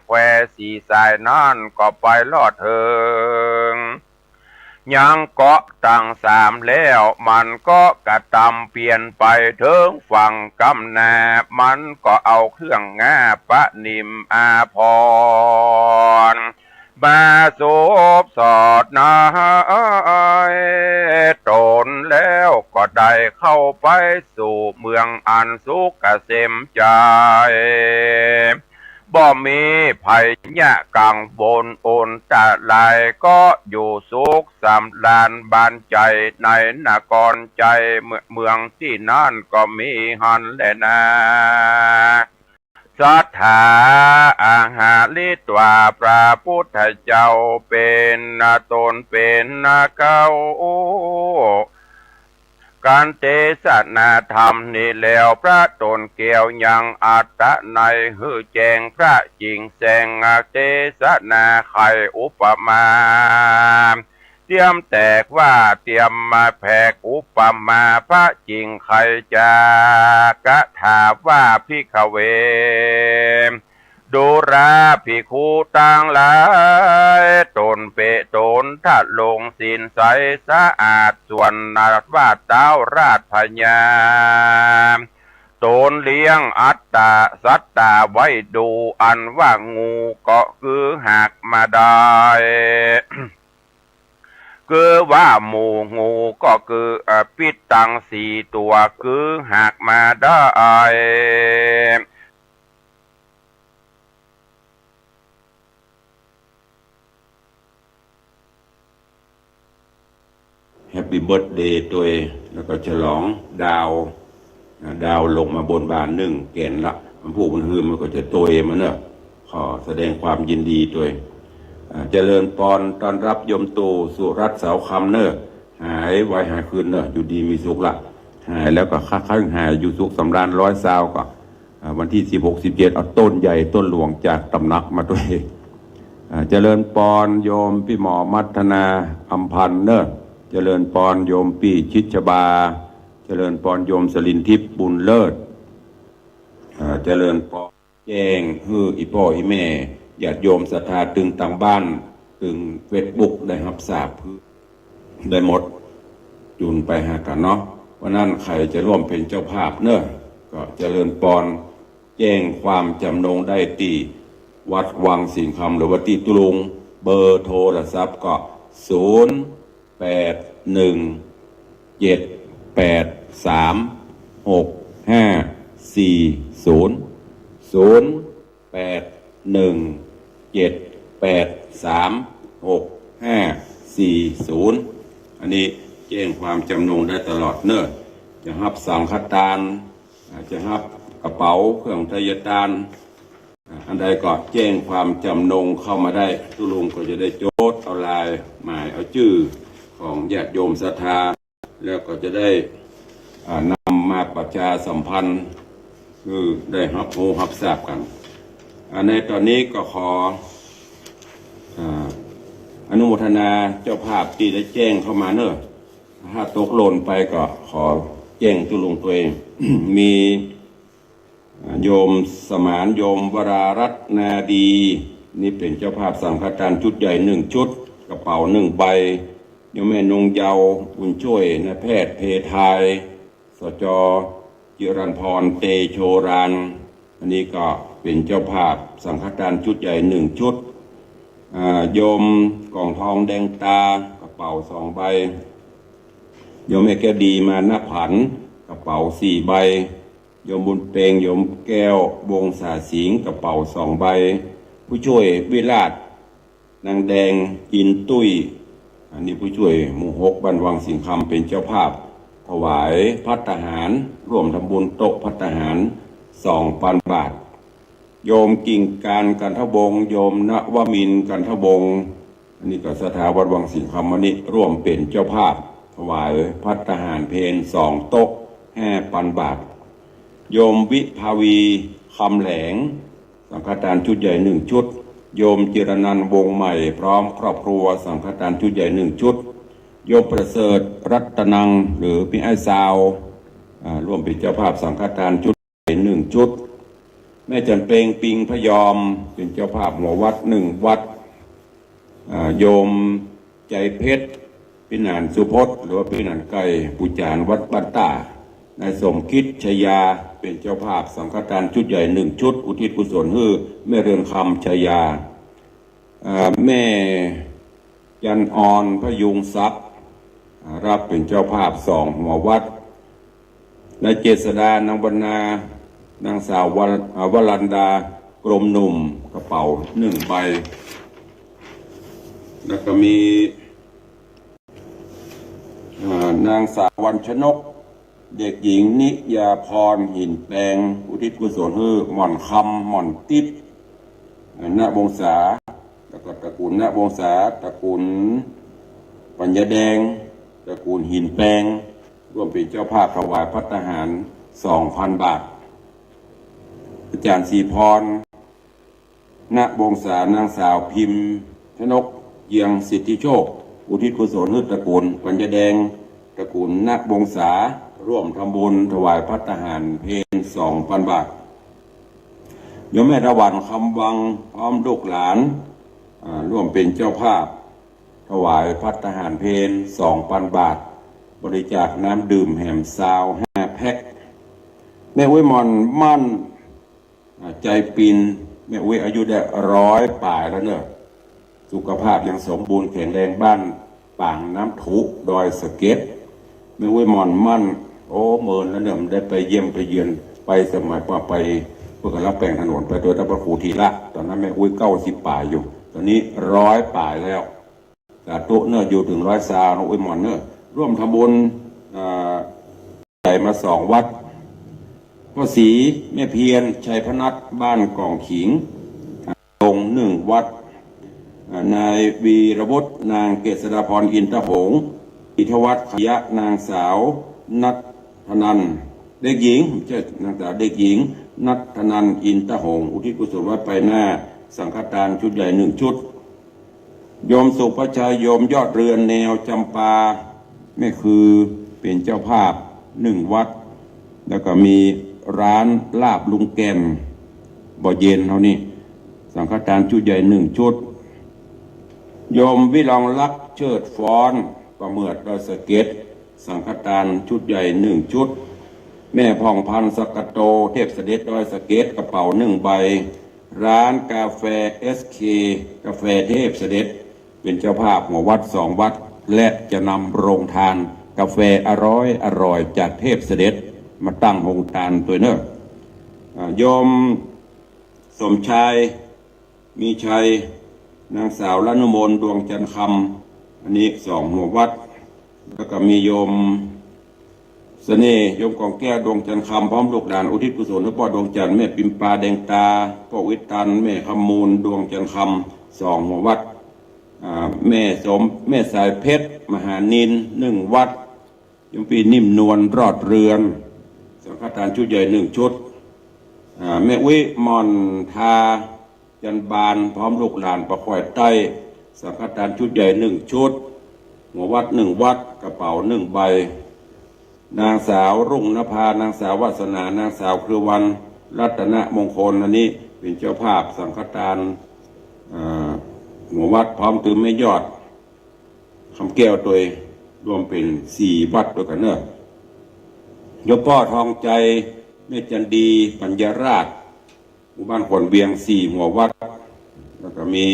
แควสีสายนั้นก็ไปรอดเถิง ยังเกาะตังสามแล้ว มันก็กระตำเปียนไปเถิงฝั่งกำนา มันก็เอาเครื่องงาประนิมอาภรณ์ มาสวมสอดนาต๋น แล้วก็ได้เข้าไปสู่เมืองอันสุขเกษมใจ๋ บ่มีภัยยะกังวลอันตราย ก็อยู่สุขสำราญบานใจ๋ในนครใจ๋ เมืองตี้นั้นก็มีหั้นแลนา สัตถาอาหาริตวา พระพุทธเจ้าเป๋นต๋นเป๋นเก๊า กั๋นเตสนาธรรมนี้แล้ว พระต๋นแก้วยังอัตตะนัยหื้อแจ้งพระจิ๋งแสง เตสนาไขอุปมา เตียมแตกว่าเตียมมาแผกอุปมาพระจิ๋งไข จากะถาว่า ภิกขเว ดูราภิกขุตังหลาย ต๋นเป๋นต๋นทรงศีลใสสะอาด ส่วนว่าเต๊าราชพญา ต๋นเลี้ยงอัตตะสัตตาไว้ดู อันว่างูก็คือหากมาได้ คือว่าหมู่งูก็คือ เอ่อ ปิ๊ดตังสี่ตั๋วคือหากมาได้ แฮปปี้เบิร์ธเดย์ตวย แล้วก็ฉลองดาว อ่า ดาวลงมาบนบานนึ่งแก่นละ มันพูดมันฮือมันก็จะตวยมันเนอะ ขอแสดงความยินดีตวย อ่า เจริญปอน ต้อนรับโยมตู่สุรัตน์เสาคำเนอะ หายไวหายคืนเนอะ อยู่ดีมีสุขละ หายแล้วก็ค่อยๆหายอยู่สุขสำราญร้อยซาวก็ อ่า วันตี้สิบหก สิบเจ็ด เอาต้นใหญ่ต้นหลวงจากตำหนักมาตวย อ่า เจริญปอนโยมปี้หมอมัทนาอำพันธ์เนอะ เจริญปอนโยมปี้ชิดชบา เจริญปอนโยมสลินทิพย์บุญเลิศ อ่า เจริญปอน แจ้งหื้ออี่ป้ออี่แม่ญาติโยมศรัทธาตึงตางบ้าน ตึงเฟซบุ๊กได้ฮับทราบ ได้หมด จูนไปหากั๋นเนาะ วันนั้นใผจะร่วมเป๋นเจ้าภาพเนอะ ก็เจริญปอน แจ้งความจ๋ำนงได้ตี้วัดวังสิงห์คำหรือว่าตี้ตุ๊ลุง เบอร์โทรศัพท์ก็ ศูนย์ แปด หนึ่ง เจ็ด แปด สาม หก ห้า สี่ ศูนย์ ศูนย์ แปด หนึ่ง เจ็ด แปด สาม หก ห้า สี่ ศูนย์ อันนี้แจ้งความจ๋ำนงได้ตลอดเนอะ จะฮับสังฆทาน อาจจะฮับกระเป๋าเครื่องไทยทาน อ่า อันใดก็แจ้งความจ๋ำนงเข้ามาได้ ตุ๊ลุงก็จะได้จดเอาลายหมายเอาจื้อของญาติโยมศรัทธา แล้วก็จะได้ อ่า นำมาประชาสัมพันธ์ คือได้ฮับฮู้ฮับทราบกั๋น อ่า ในต๋อนนี้ก็ขอ อ่า อนุโมทนาเจ้าภาพตี้ได้แจ้งเข้ามาเนอะ ถ้าตกหล่นไปก็ขอแจ้งตุ๊ลุงตวย มี อ่า โยมสมาน โยมวรารัตน์นาดี นี่เป๋นเจ้าภาพสังฆทานชุดใหญ่นึ่งชุด กระเป๋านึ่งใบ โยมแม่นงเยาว์ บุญช่วย นายแพทย์เพทาย สจ จิรันพร เตโชราน อันนี้ก็เป๋นเจ้าภาพสังฆทานชุดใหญ่นึ่งชุด อ่า โยมกล่องทองแดงตา กระเป๋าสองใบ โยมแม่แก้วดี มานะผัน กระเป๋าสี่ใบ โยมบุญเพ็ง โยมแก้ว วงศาสิงห์ กระเป๋าสองใบ ผู้ช่วยวิราช นางแดง อินตุ้ย อันนี้ผู้ช่วยหมู่หก บ้านวังสิงห์คำ เป๋นเจ้าภาพ ถวายภัตตาหาร ร่วมทำบุญโต๊ะภัตตาหาร สองปันบาท โยมกิ่งการ กันทวงศ์ โยมนวมินทร์ กันทวงศ์ อันนี้ก็ศรัทธาวัดวังสิงห์คำ อันนี้ร่วมเป๋นเจ้าภาพ ถวายภัตตาหารเพลสองโต๊ะ ห้าปันบาท โยมวิภาวี คำแหลง สังฆทานชุดใหญ่หนึ่งชุด โยมจิรนันท์ วงศ์ใหม่ พร้อมครอบครัว สังฆทานชุดใหญ่หนึ่งชุด โยมประเสริฐ รัตนัง หรือปี้อ้ายซาว อ่า ร่วมเป๋นเจ้าภาพสังฆทานชุดใหญ่หนึ่งชุด แม่จันเพ็ง ปิงพยอม เป๋นเจ้าภาพหัววัดหนึ่งวัด อ่า โยมใจเพชร ปี้หนานสุพจน์ หรือว่าปี้หนานไก่ ปู่จ๋ารย์วัดบ้านต้า นายสมคิด ชยา เป๋นเจ้าภาพสังฆทานชุดใหญ่หนึ่งชุด อุทิศกุศลหื้อแม่เรือนคำ ชยา อ่า แม่จันออน พยุงทรัพย์ อ่า รับเป๋นเจ้าภาพสองหัววัด นายเจษฎา นางวรรณา นางสาววร- อ่า วรันดา กรมหนุ่ม กระเป๋าหนึ่งใบ แล้วก็มี อ่า นางสาววันชนก เด็กหญิงนิยาพร หินแปง อุทิศกุศลหื้อหม่อนคำ หม่อนติ๊บ อ่า ณ วงศา แล้วก็ตระกูล ณ วงศา ตระกูลปัญญาแดง ตระกูลหินแปง ร่วมเป๋นเจ้าภาพถวายภัตตาหารสองพันบาท อาจารย์ศรีพร ณ วงศา นางสาวพิมพ์ชนก เยียงสิทธิโชค อุทิศกุศลหื้อตระกูลปัญญาแดง ตระกูล ณ วงศา ร่วมทำบุญถวายภัตตาหารเพลสองพันบาท โยมแม่ตะวัน คำวัง พร้อมลูกหลาน อ่า ร่วมเป๋นเจ้าภาพ ถวายภัตตาหารเพลสองพันบาท บริจาคน้ำดื่มแหมซาวห้าแพ็ค แม่อุ๊ยหม่อนมั่น อ่า ใจปิน แม่อุ๊ยอายุได้ร้อยป๋ายแล้วเน่อ สุขภาพยังสมบูรณ์แข็งแรง บ้านปางน้ำถุ ดอยสะเก็ด แม่อุ๊ยหม่อนมั่น โอ้ เมินแล้วเน่อ บ่ได้ไปเยี่ยมไปเยือน ไปสมัยว่าไป เปิ้นก่ำลังแป๋งถนนไปตวยต้านพระครูธีระ ต๋อนนั้นแม่อุ๊ยเก้าสิบป๋ายอยู่ ต๋อนนี้ร้อยป๋ายแล้ว สาธุเน่อ อยู่เถิงร้อยซาวเน่อ อุ๊ยหม่อนเน่อ ร่วมทำบุญ อ่า ใหญ่มาสองวัด พ่อศรี แม่เพียร ชัยพนัส บ้านก่องขิง ลงหนึ่งวัด อ่า นายวีรวุฒิ นางเกษราพร อินทหงส์ อิทวัฒน์ ขยะ นางสาว ณัฐนันท์ เด็กหญิง บ่ใจ้ นางสาว เด็กหญิง ณัฐนันท์ อินทหงส์ อุทิศกุศลวัดไปหน้า สังฆทานชุดใหญ่หนึ่งชุด โยมสุภชัย โยมยอดเรือน แนวจำปา แม่คือ เป๋นเจ้าภาพหนึ่งวัด แล้วก็มีร้านลาบลุงแก่น บ่อเย็นเฮานี่ สังฆทานชุดใหญ่หนึ่งชุด โยมวิรองลักษณ์ เชิดฟ้อน ป่าเหมือด ดอยสะเก็ด สังฆทานชุดใหญ่หนึ่งชุด แม่ผ่องพันธ์ สะกะโต เทพเสด็จ ดอยสะเก็ด กระเป๋าหนึ่งใบ ร้านกาแฟ เอสเค กาแฟเทพเสด็จ เป๋นเจ้าภาพหัววัดสองวัด และจะนำโฮงตานกาแฟอร่อยอร่อยจากเทพเสด็จ มาตั้งโฮงตานตวยเน่อ อ่า โยมสมชาย มีชัย นางสาวละนุมน ดวงจันทร์คำ อันนี้สองหัววัด แล้วก็มีโยมเสน่ห์ โยมกองแก้ว ดวงจันทร์คำ พร้อมลูกหลาน อุทิศกุศลหื้อป้อดวงจันทร์ แม่ปิมปา แดงตา ป้อวิตัน แม่คำมูล ดวงจันทร์คำ สองหัววัด อ่า แม่สม แม่สายเพชร มหานิน หนึ่งวัด โยมปี้นิ่มนวล รอดเรือน สังฆทานชุดใหญ่หนึ่งชุด อ่า แม่อุ๊ยหม่อนทา จันบาน พร้อมลูกหลาน ป่าข้อยใต้ สังฆทานชุดใหญ่หนึ่งชุด หัววัดหนึ่งวัด กระเป๋าหนึ่งใบ นางสาวรุ่งนภา นางสาววาสนา นางสาวเครือวัน รัตนมงคล อันนี้เป๋นเจ้าภาพสังฆทาน อ่า หัววัด พร้อมตึงแม่ยอด คำแก้วตวย ร่วมเป๋นสี่วัดตวยกั๋นเน่อ โยมป้อทองใจ แม่จันดี ปัญญาราษฎร์ หมู่บ้านขวัญเวียง สี่หัววัด แล้วก็มี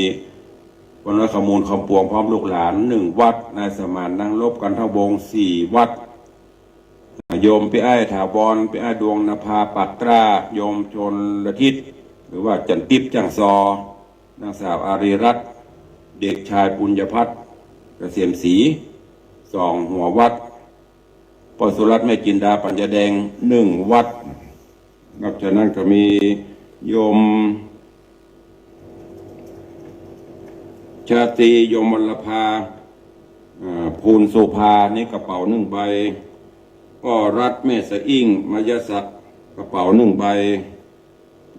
ป้อน้อย คำมูล คำปวง พร้อมลูกหลาน หนึ่งวัด นายสมาน นางลบ กันทวงศ์ สี่วัด โยมปี้อ้ายถาวร ปี้อ้ายดวงนภา ปากตร้า โยมชลทิศ หรือว่าจันติ๊บ จ้างซอ นางสาวอารีรัตน์ เด็กชายปุญญพัฒน์ เกษมศรี สองหัววัด ป้อสุรัตน์ แม่จินดา ปัญญาแดง หนึ่งวัด นอกจากนั้นก็มีโยมชาตรี โยมวรรณภา อ่า ภูลโสภา นี่กระเป๋าหนึ่งใบ ป้อรัตน์ แม่สะอิ้ง มยศักดิ์ กระเป๋าหนึ่งใบ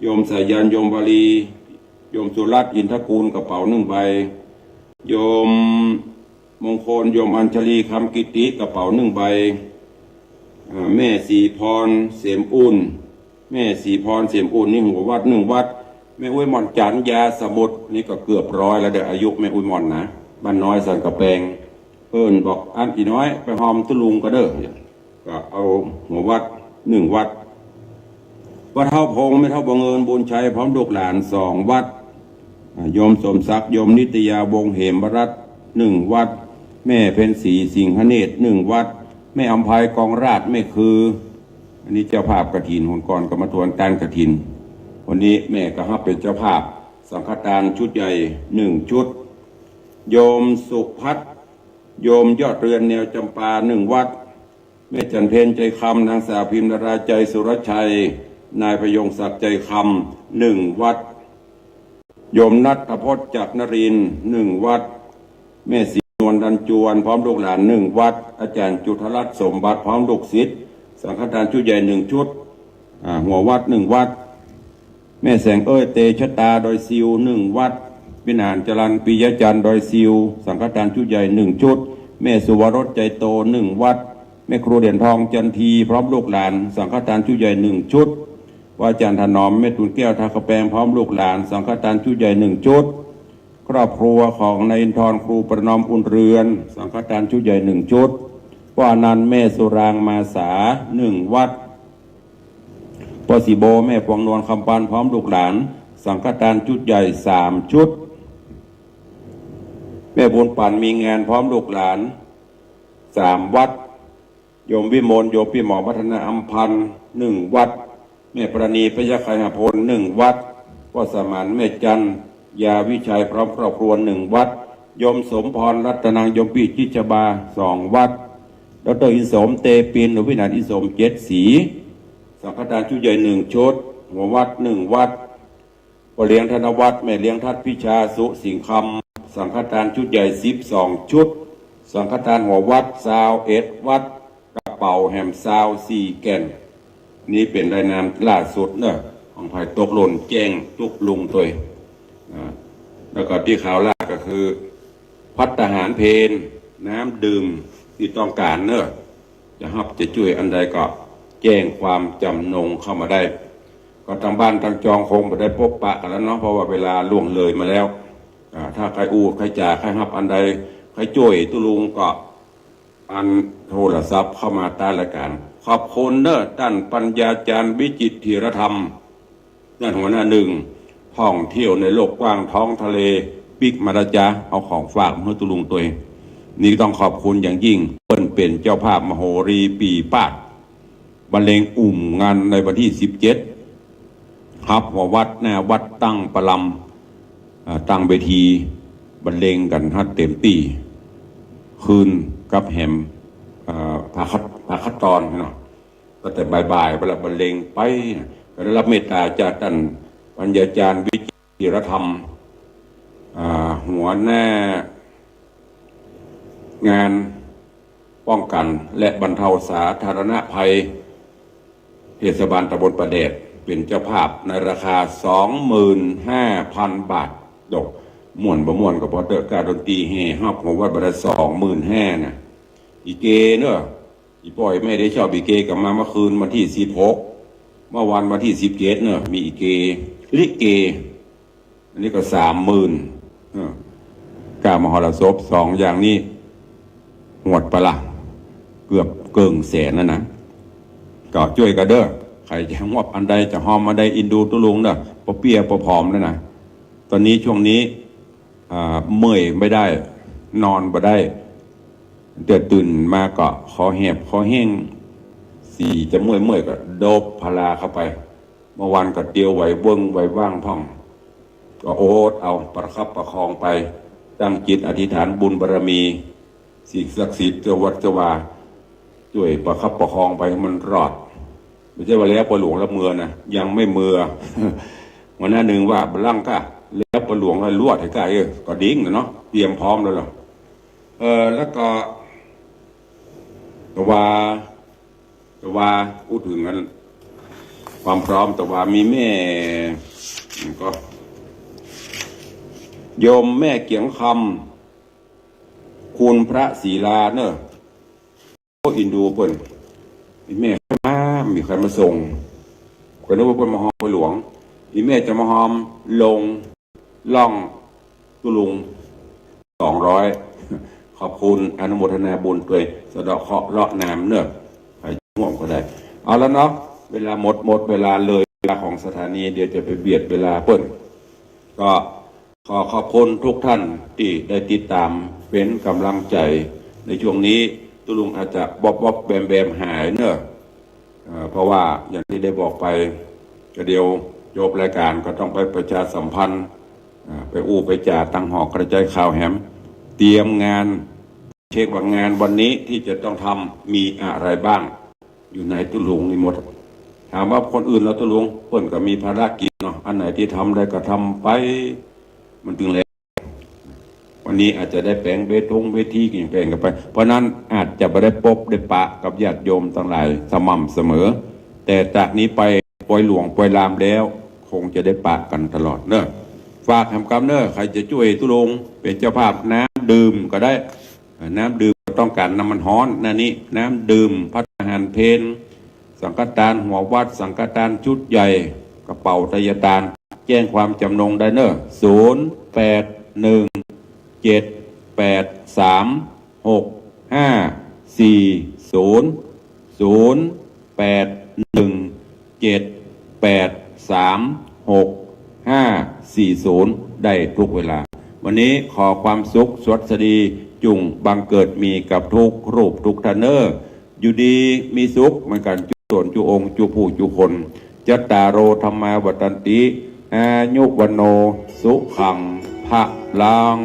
โยมสายัณ โยมวลี โยมสุรัตน์ อินทกูล กระเป๋าหนึ่งใบ โยมมงคล โยมอัญชลี คำกิติ กระเป๋าหนึ่งใบ อ่า แม่ศรีพร เสมอุ่น แม่ศรีพร เสมอุ่น นี่หัววัดหนึ่งวัด แม่อุ๊ยหม่อน จันทน์ ยาสมุทร นี่ก็เกือบร้อยแล้วเด้อ อายุแม่อุ๊ยหม่อนนะ บ้านน้อยสันกำแปง เปิ้นบอก อั้นอี่น้อย ไปหอมตุ๊ลุงก่อเด้อ ก็เอาหัววัดหนึ่งวัด ป้อเฒ่าพงษ์ แม่เฒ่าบังเอิญ บุญชัย พร้อมลูกหลาน สองวัด อ่า โยมสมศักดิ์ โยมนิตยา วงศ์เหมรัตน์ หนึ่งวัด แม่เพ็ญศรี สิงหเนตร หนึ่งวัด แม่อำไพ กองราช แม่คือ อันนี้เจ้าภาพกฐิน หนก่อนก็มาทวนต้านกฐิน วันนี้แม่ก็ฮับเป๋นเจ้าภาพ สังฆทานชุดใหญ่หนึ่งชุด โยมสุพัฒน์ โยมยอดเรือน แนวจำปา หนึ่งวัด แม่จันเพ็ญ ใจคำ นางสาวพิมนารา ใจสุรชัย นายพยงศักดิ์ ใจคำ หนึ่งวัด โยมณัฐพจน์ จักรนรินทร์ หนึ่งวัด แม่ศรีนวล ดันจวน พร้อมลูกหลาน หนึ่งวัด อาจารย์จุฑรัตน์ สมบัติ พร้อมลูกศิษย์ สังฆทานชุดใหญ่หนึ่งชุด อ่า หัววัดหนึ่งวัด แม่แสงเอ้ย เตชะตา ดอยซิว หนึ่งวัด วิหารจรัญ ปิยจันทร์ ดอยซิว สังฆทานชุดใหญ่หนึ่งชุด แม่สุวรส ใจโต หนึ่งวัด แม่ครูเหรียญทอง จันที พร้อมลูกหลาน สังฆทานชุดใหญ่หนึ่งชุด ป้ออาจารย์ถนอม แม่ตูนแก้ว ท่ากำแปง พร้อมลูกหลาน สังฆทานชุดใหญ่หนึ่งชุด ครอบครัวของนายอินทร์ ครูประนอม อุ่นเรือน สังฆทานชุดใหญ่หนึ่งชุด ป้ออนันต์ แม่สุราง มาสา หนึ่งวัด ป้อสีโบ แม่พวงนวล คำปัน พร้อมลูกหลาน สังฆทานชุดใหญ่สามชุด แม่บุญปัน มีงาน พร้อมลูกหลาน สามวัด โยมวิมล โยมปี้หมอพัฒนา อำพันธ์ หนึ่งวัด แม่ปราณี พยัคฆไคหพล หนึ่งวัด ป้อสมาน แม่จันทน์ ยาวิชัย พร้อมครอบครัว หนึ่งวัด โยมสมพร รัตนัง โยมปี้จิตรชบา สองวัด ดอกเตอร์อินสม เตปิน หรือวิหารอินสม เจ็ดสี สังฆทานชุดใหญ่หนึ่งชุด หัววัดหนึ่งวัด ป้อเลี้ยงธนวัฒน์ แม่เลี้ยงทัศน์พิชา สุสิงห์คำ สังฆทานชุดใหญ่สิบสองชุด สังฆทานหัววัดซาวเอ็ดวัด กระเป๋าแหมซาวสี่แก่น นี่เป๋นรายงานล่าสุดเนอะ ของฝ่ายตกหล่นแจ้งตุ๊ลุงตวย อ่า แล้วก็ตี้ข่าวล่าก็คือ ภัตตาหารเพล น้ำดื่มตี้ต้องก๋านเนอะ จะฮับจะจ้วยอันใดก็แจ้งความจำนงเข้ามาได้ ก็ตางบ้านตางจองคงบ่ได้ปบปะกั๋นแล้วเนาะ เพราะว่าเวลาล่วงเลยมาแล้ว อ่า ถ้าใค่อู้ใค่จ๋าใค่ฮับอันใดใค่จ้วยตุ๊ลุงก็อันโทรศัพท์เข้ามาใต้รายก๋าน ขอบคุณเนอะ ต้านปัญญาจารย์วิจิตรธีรธรรม นั่นหัวหน้าหนึ่ง ท่องเที่ยวในโลกกว้างท้องทะเล ปิ๊กมาละจ๊ะ เอาของฝากมาหื้อตุ๊ลุงตวย นี่ต้องขอบคุณอย่างยิ่ง เปิ้นเป๋นเจ้าภาพมโหรีปี๋ปาด บรรเลงอุ่มงานในวันตี้สิบเจ็ด ฮับหัววัดหน้าวัดตั้งประลำ อ่า ตั้งเวทีบรรเลงกั๋นฮัดเต๋มตี้ คืนกับแหม อ่า พาคัด พาคัดตอนเนาะ ตั้งแต่บ่ายๆ ไปละบรรเลงไป ก็ได้ฮับเมตต๋าจากต้านปัญญาจารย์วิจิตรธีรธรรม อ่า หัวหน้า งานป้องกั๋นและบรรเทาสาธารณภัย เทศบาลตำบลป่าแดด เป๋นเจ้าภาพในราคาสองหมื่นห้าพันบาท ดอก ม่วนบ่ม่วนก็ปอเต๊อะ ก้าดนตรีแห่ฮับหัววัดบ่าละสองหมื่นห้านะ อีเกเนอะ อี่ป้ออี่แม่ตี้ชอบอีเกก็มาเมื่อคืนวันตี้สิบหก เมื่อวานวันตี้สิบเจ็ดเนอะ มีอีเก ลิเก อันนี้ก็สามหมื่น เออ ก้ามหรสพสองอย่างนี้ หมดไปละ เกือบเกิ่งแสนแล้วนะ ก็จ้วยกั๋นเด้อ ใผจะฮวบอันใด จะฮอมอันใด อินดูตุ๊ลุงเนอะ ปอเปี้ยปอผอมแล้วนะ ต๋อนนี้ช่วงนี้ อ่า เมื่อยไม่ได้ นอนบ่ได้ เดี๋ยวตื่นมาก็คอแหบคอแห้ง สี่จะเมื่อยๆ ก็ดบพลาเข้าไป เมื่อวานก็เตียวไหวเวิ้งไหวว่างพ่อง ก็อดเอาประคับประคองไป ตั้งจิตอธิษฐานบุญบารมี สิ่งศักดิ์สิทธิ์เจ้าวัดเจ้าวา จ้วยประคับประคองไปให้มันรอด บ่ใจ้ว่าแล้วปอยหลวงแล้วเมือนะ ยังไม่เมือ หัวหน้าหนึ่งว่าบ่ลั้งก้า แล้วปอยหลวงแล้วลวดให้ก้า เออ ก็ดิ้งน่ะเนาะ เตรียมพร้อมแล้วเหรอ เออ แล้วก็ แต่ว่า แต่ว่าพูดถึงอันความพร้อม แต่ว่ามีแม่ ก็ โยมแม่เกียงคำ คุณพระศรีลาเนอะ โอ้ อินดูเปิ้น อีแม่มา มีใครมาส่ง ก็นึกว่าเปิ้นมาฮอมปอยหลวง อีแม่จะมาฮอมลงล่องตุ๊ลุง สองร้อย ขอบคุณ อนุโมทนาบุญตวย สะเดาะเคราะห์เลาะนามเนอะ ใครจะร่วมก็ได้ เอาละเนาะ เวลาหมด หมดเวลาเลย เวลาของสถานี เดี๋ยวจะไปเบียดเวลาเปิ้น ก็ขอขอบคุณทุกท่านตี้ได้ติดตามเป๋นก๋ำลังใจ๋ในช่วงนี้ ตุ๊ลุงอาจจะวอบๆ แวมๆ หายเนอะ เอ่อ เพราะว่าอย่างตี้ได้บอกไป ก็เดี๋ยวจบรายก๋านก็ต้องไปประชาสัมพันธ์ อ่า ไปอู้ไปจ๋าตังหอกระจายข่าวแหม เตรียมงาน เช็คว่างานวันนี้ตี้จะต้องทำมีอะไรบ้าง อยู่ในตุ๊ลุงนี่หมด ถามว่าคนอื่นล่ะตุ๊ลุง เปิ้นก็มีภารกิจเนาะ อันไหนตี้ทำได้ก็ทำไป มันตึงแล้ว วันนี้อาจจะได้แป๋งเวทงเวทีกิ๋นแป๋งกั๋นไป เพราะนั้นอาจจะบ่ได้ปบได้ปะกับญาติโยมตังหลายสม่ำเสมอ แต่จากนี้ไปปอยหลวงปอยลามแล้ว คงจะได้ปะกั๋นตลอดเนอะ ฝากแหมกำเนอะ ใครจะจ้วยตุ๊ลุงเป๋นเจ้าภาพน้ำดื่มก็ได้ เอ่อ น้ำดื่มก็ต้องก๋านน้ำมันฮ้อน หน้านี้ น้ำดื่ม ภัตตาหารเพล สังฆทานหัววัด สังฆทานชุดใหญ่ กระเป๋าไทยทาน แจ้งความจ๋ำนงได้เนอะ ศูนย์ แปด หนึ่ง เจ็ด แปด สาม หก ห้า สี่ ศูนย์ ศูนย์ แปด หนึ่ง เจ็ด แปด สาม หก ห้า สี่ ศูนย์ ได้ทุกเวลา วันนี้ขอความสุขสวัสดีจุ่งบังเกิดมีกับทุกรูปทุกท่านเนอะ อยู่ดีมีสุขเหมือนกั๋น จุ๊ส่วนจุ๊องค์จุ๊ผู้จุ๊คน จัตตาโร ธัมมา วัฑฒันติ อายุ วัณโณ สุขัง พลัง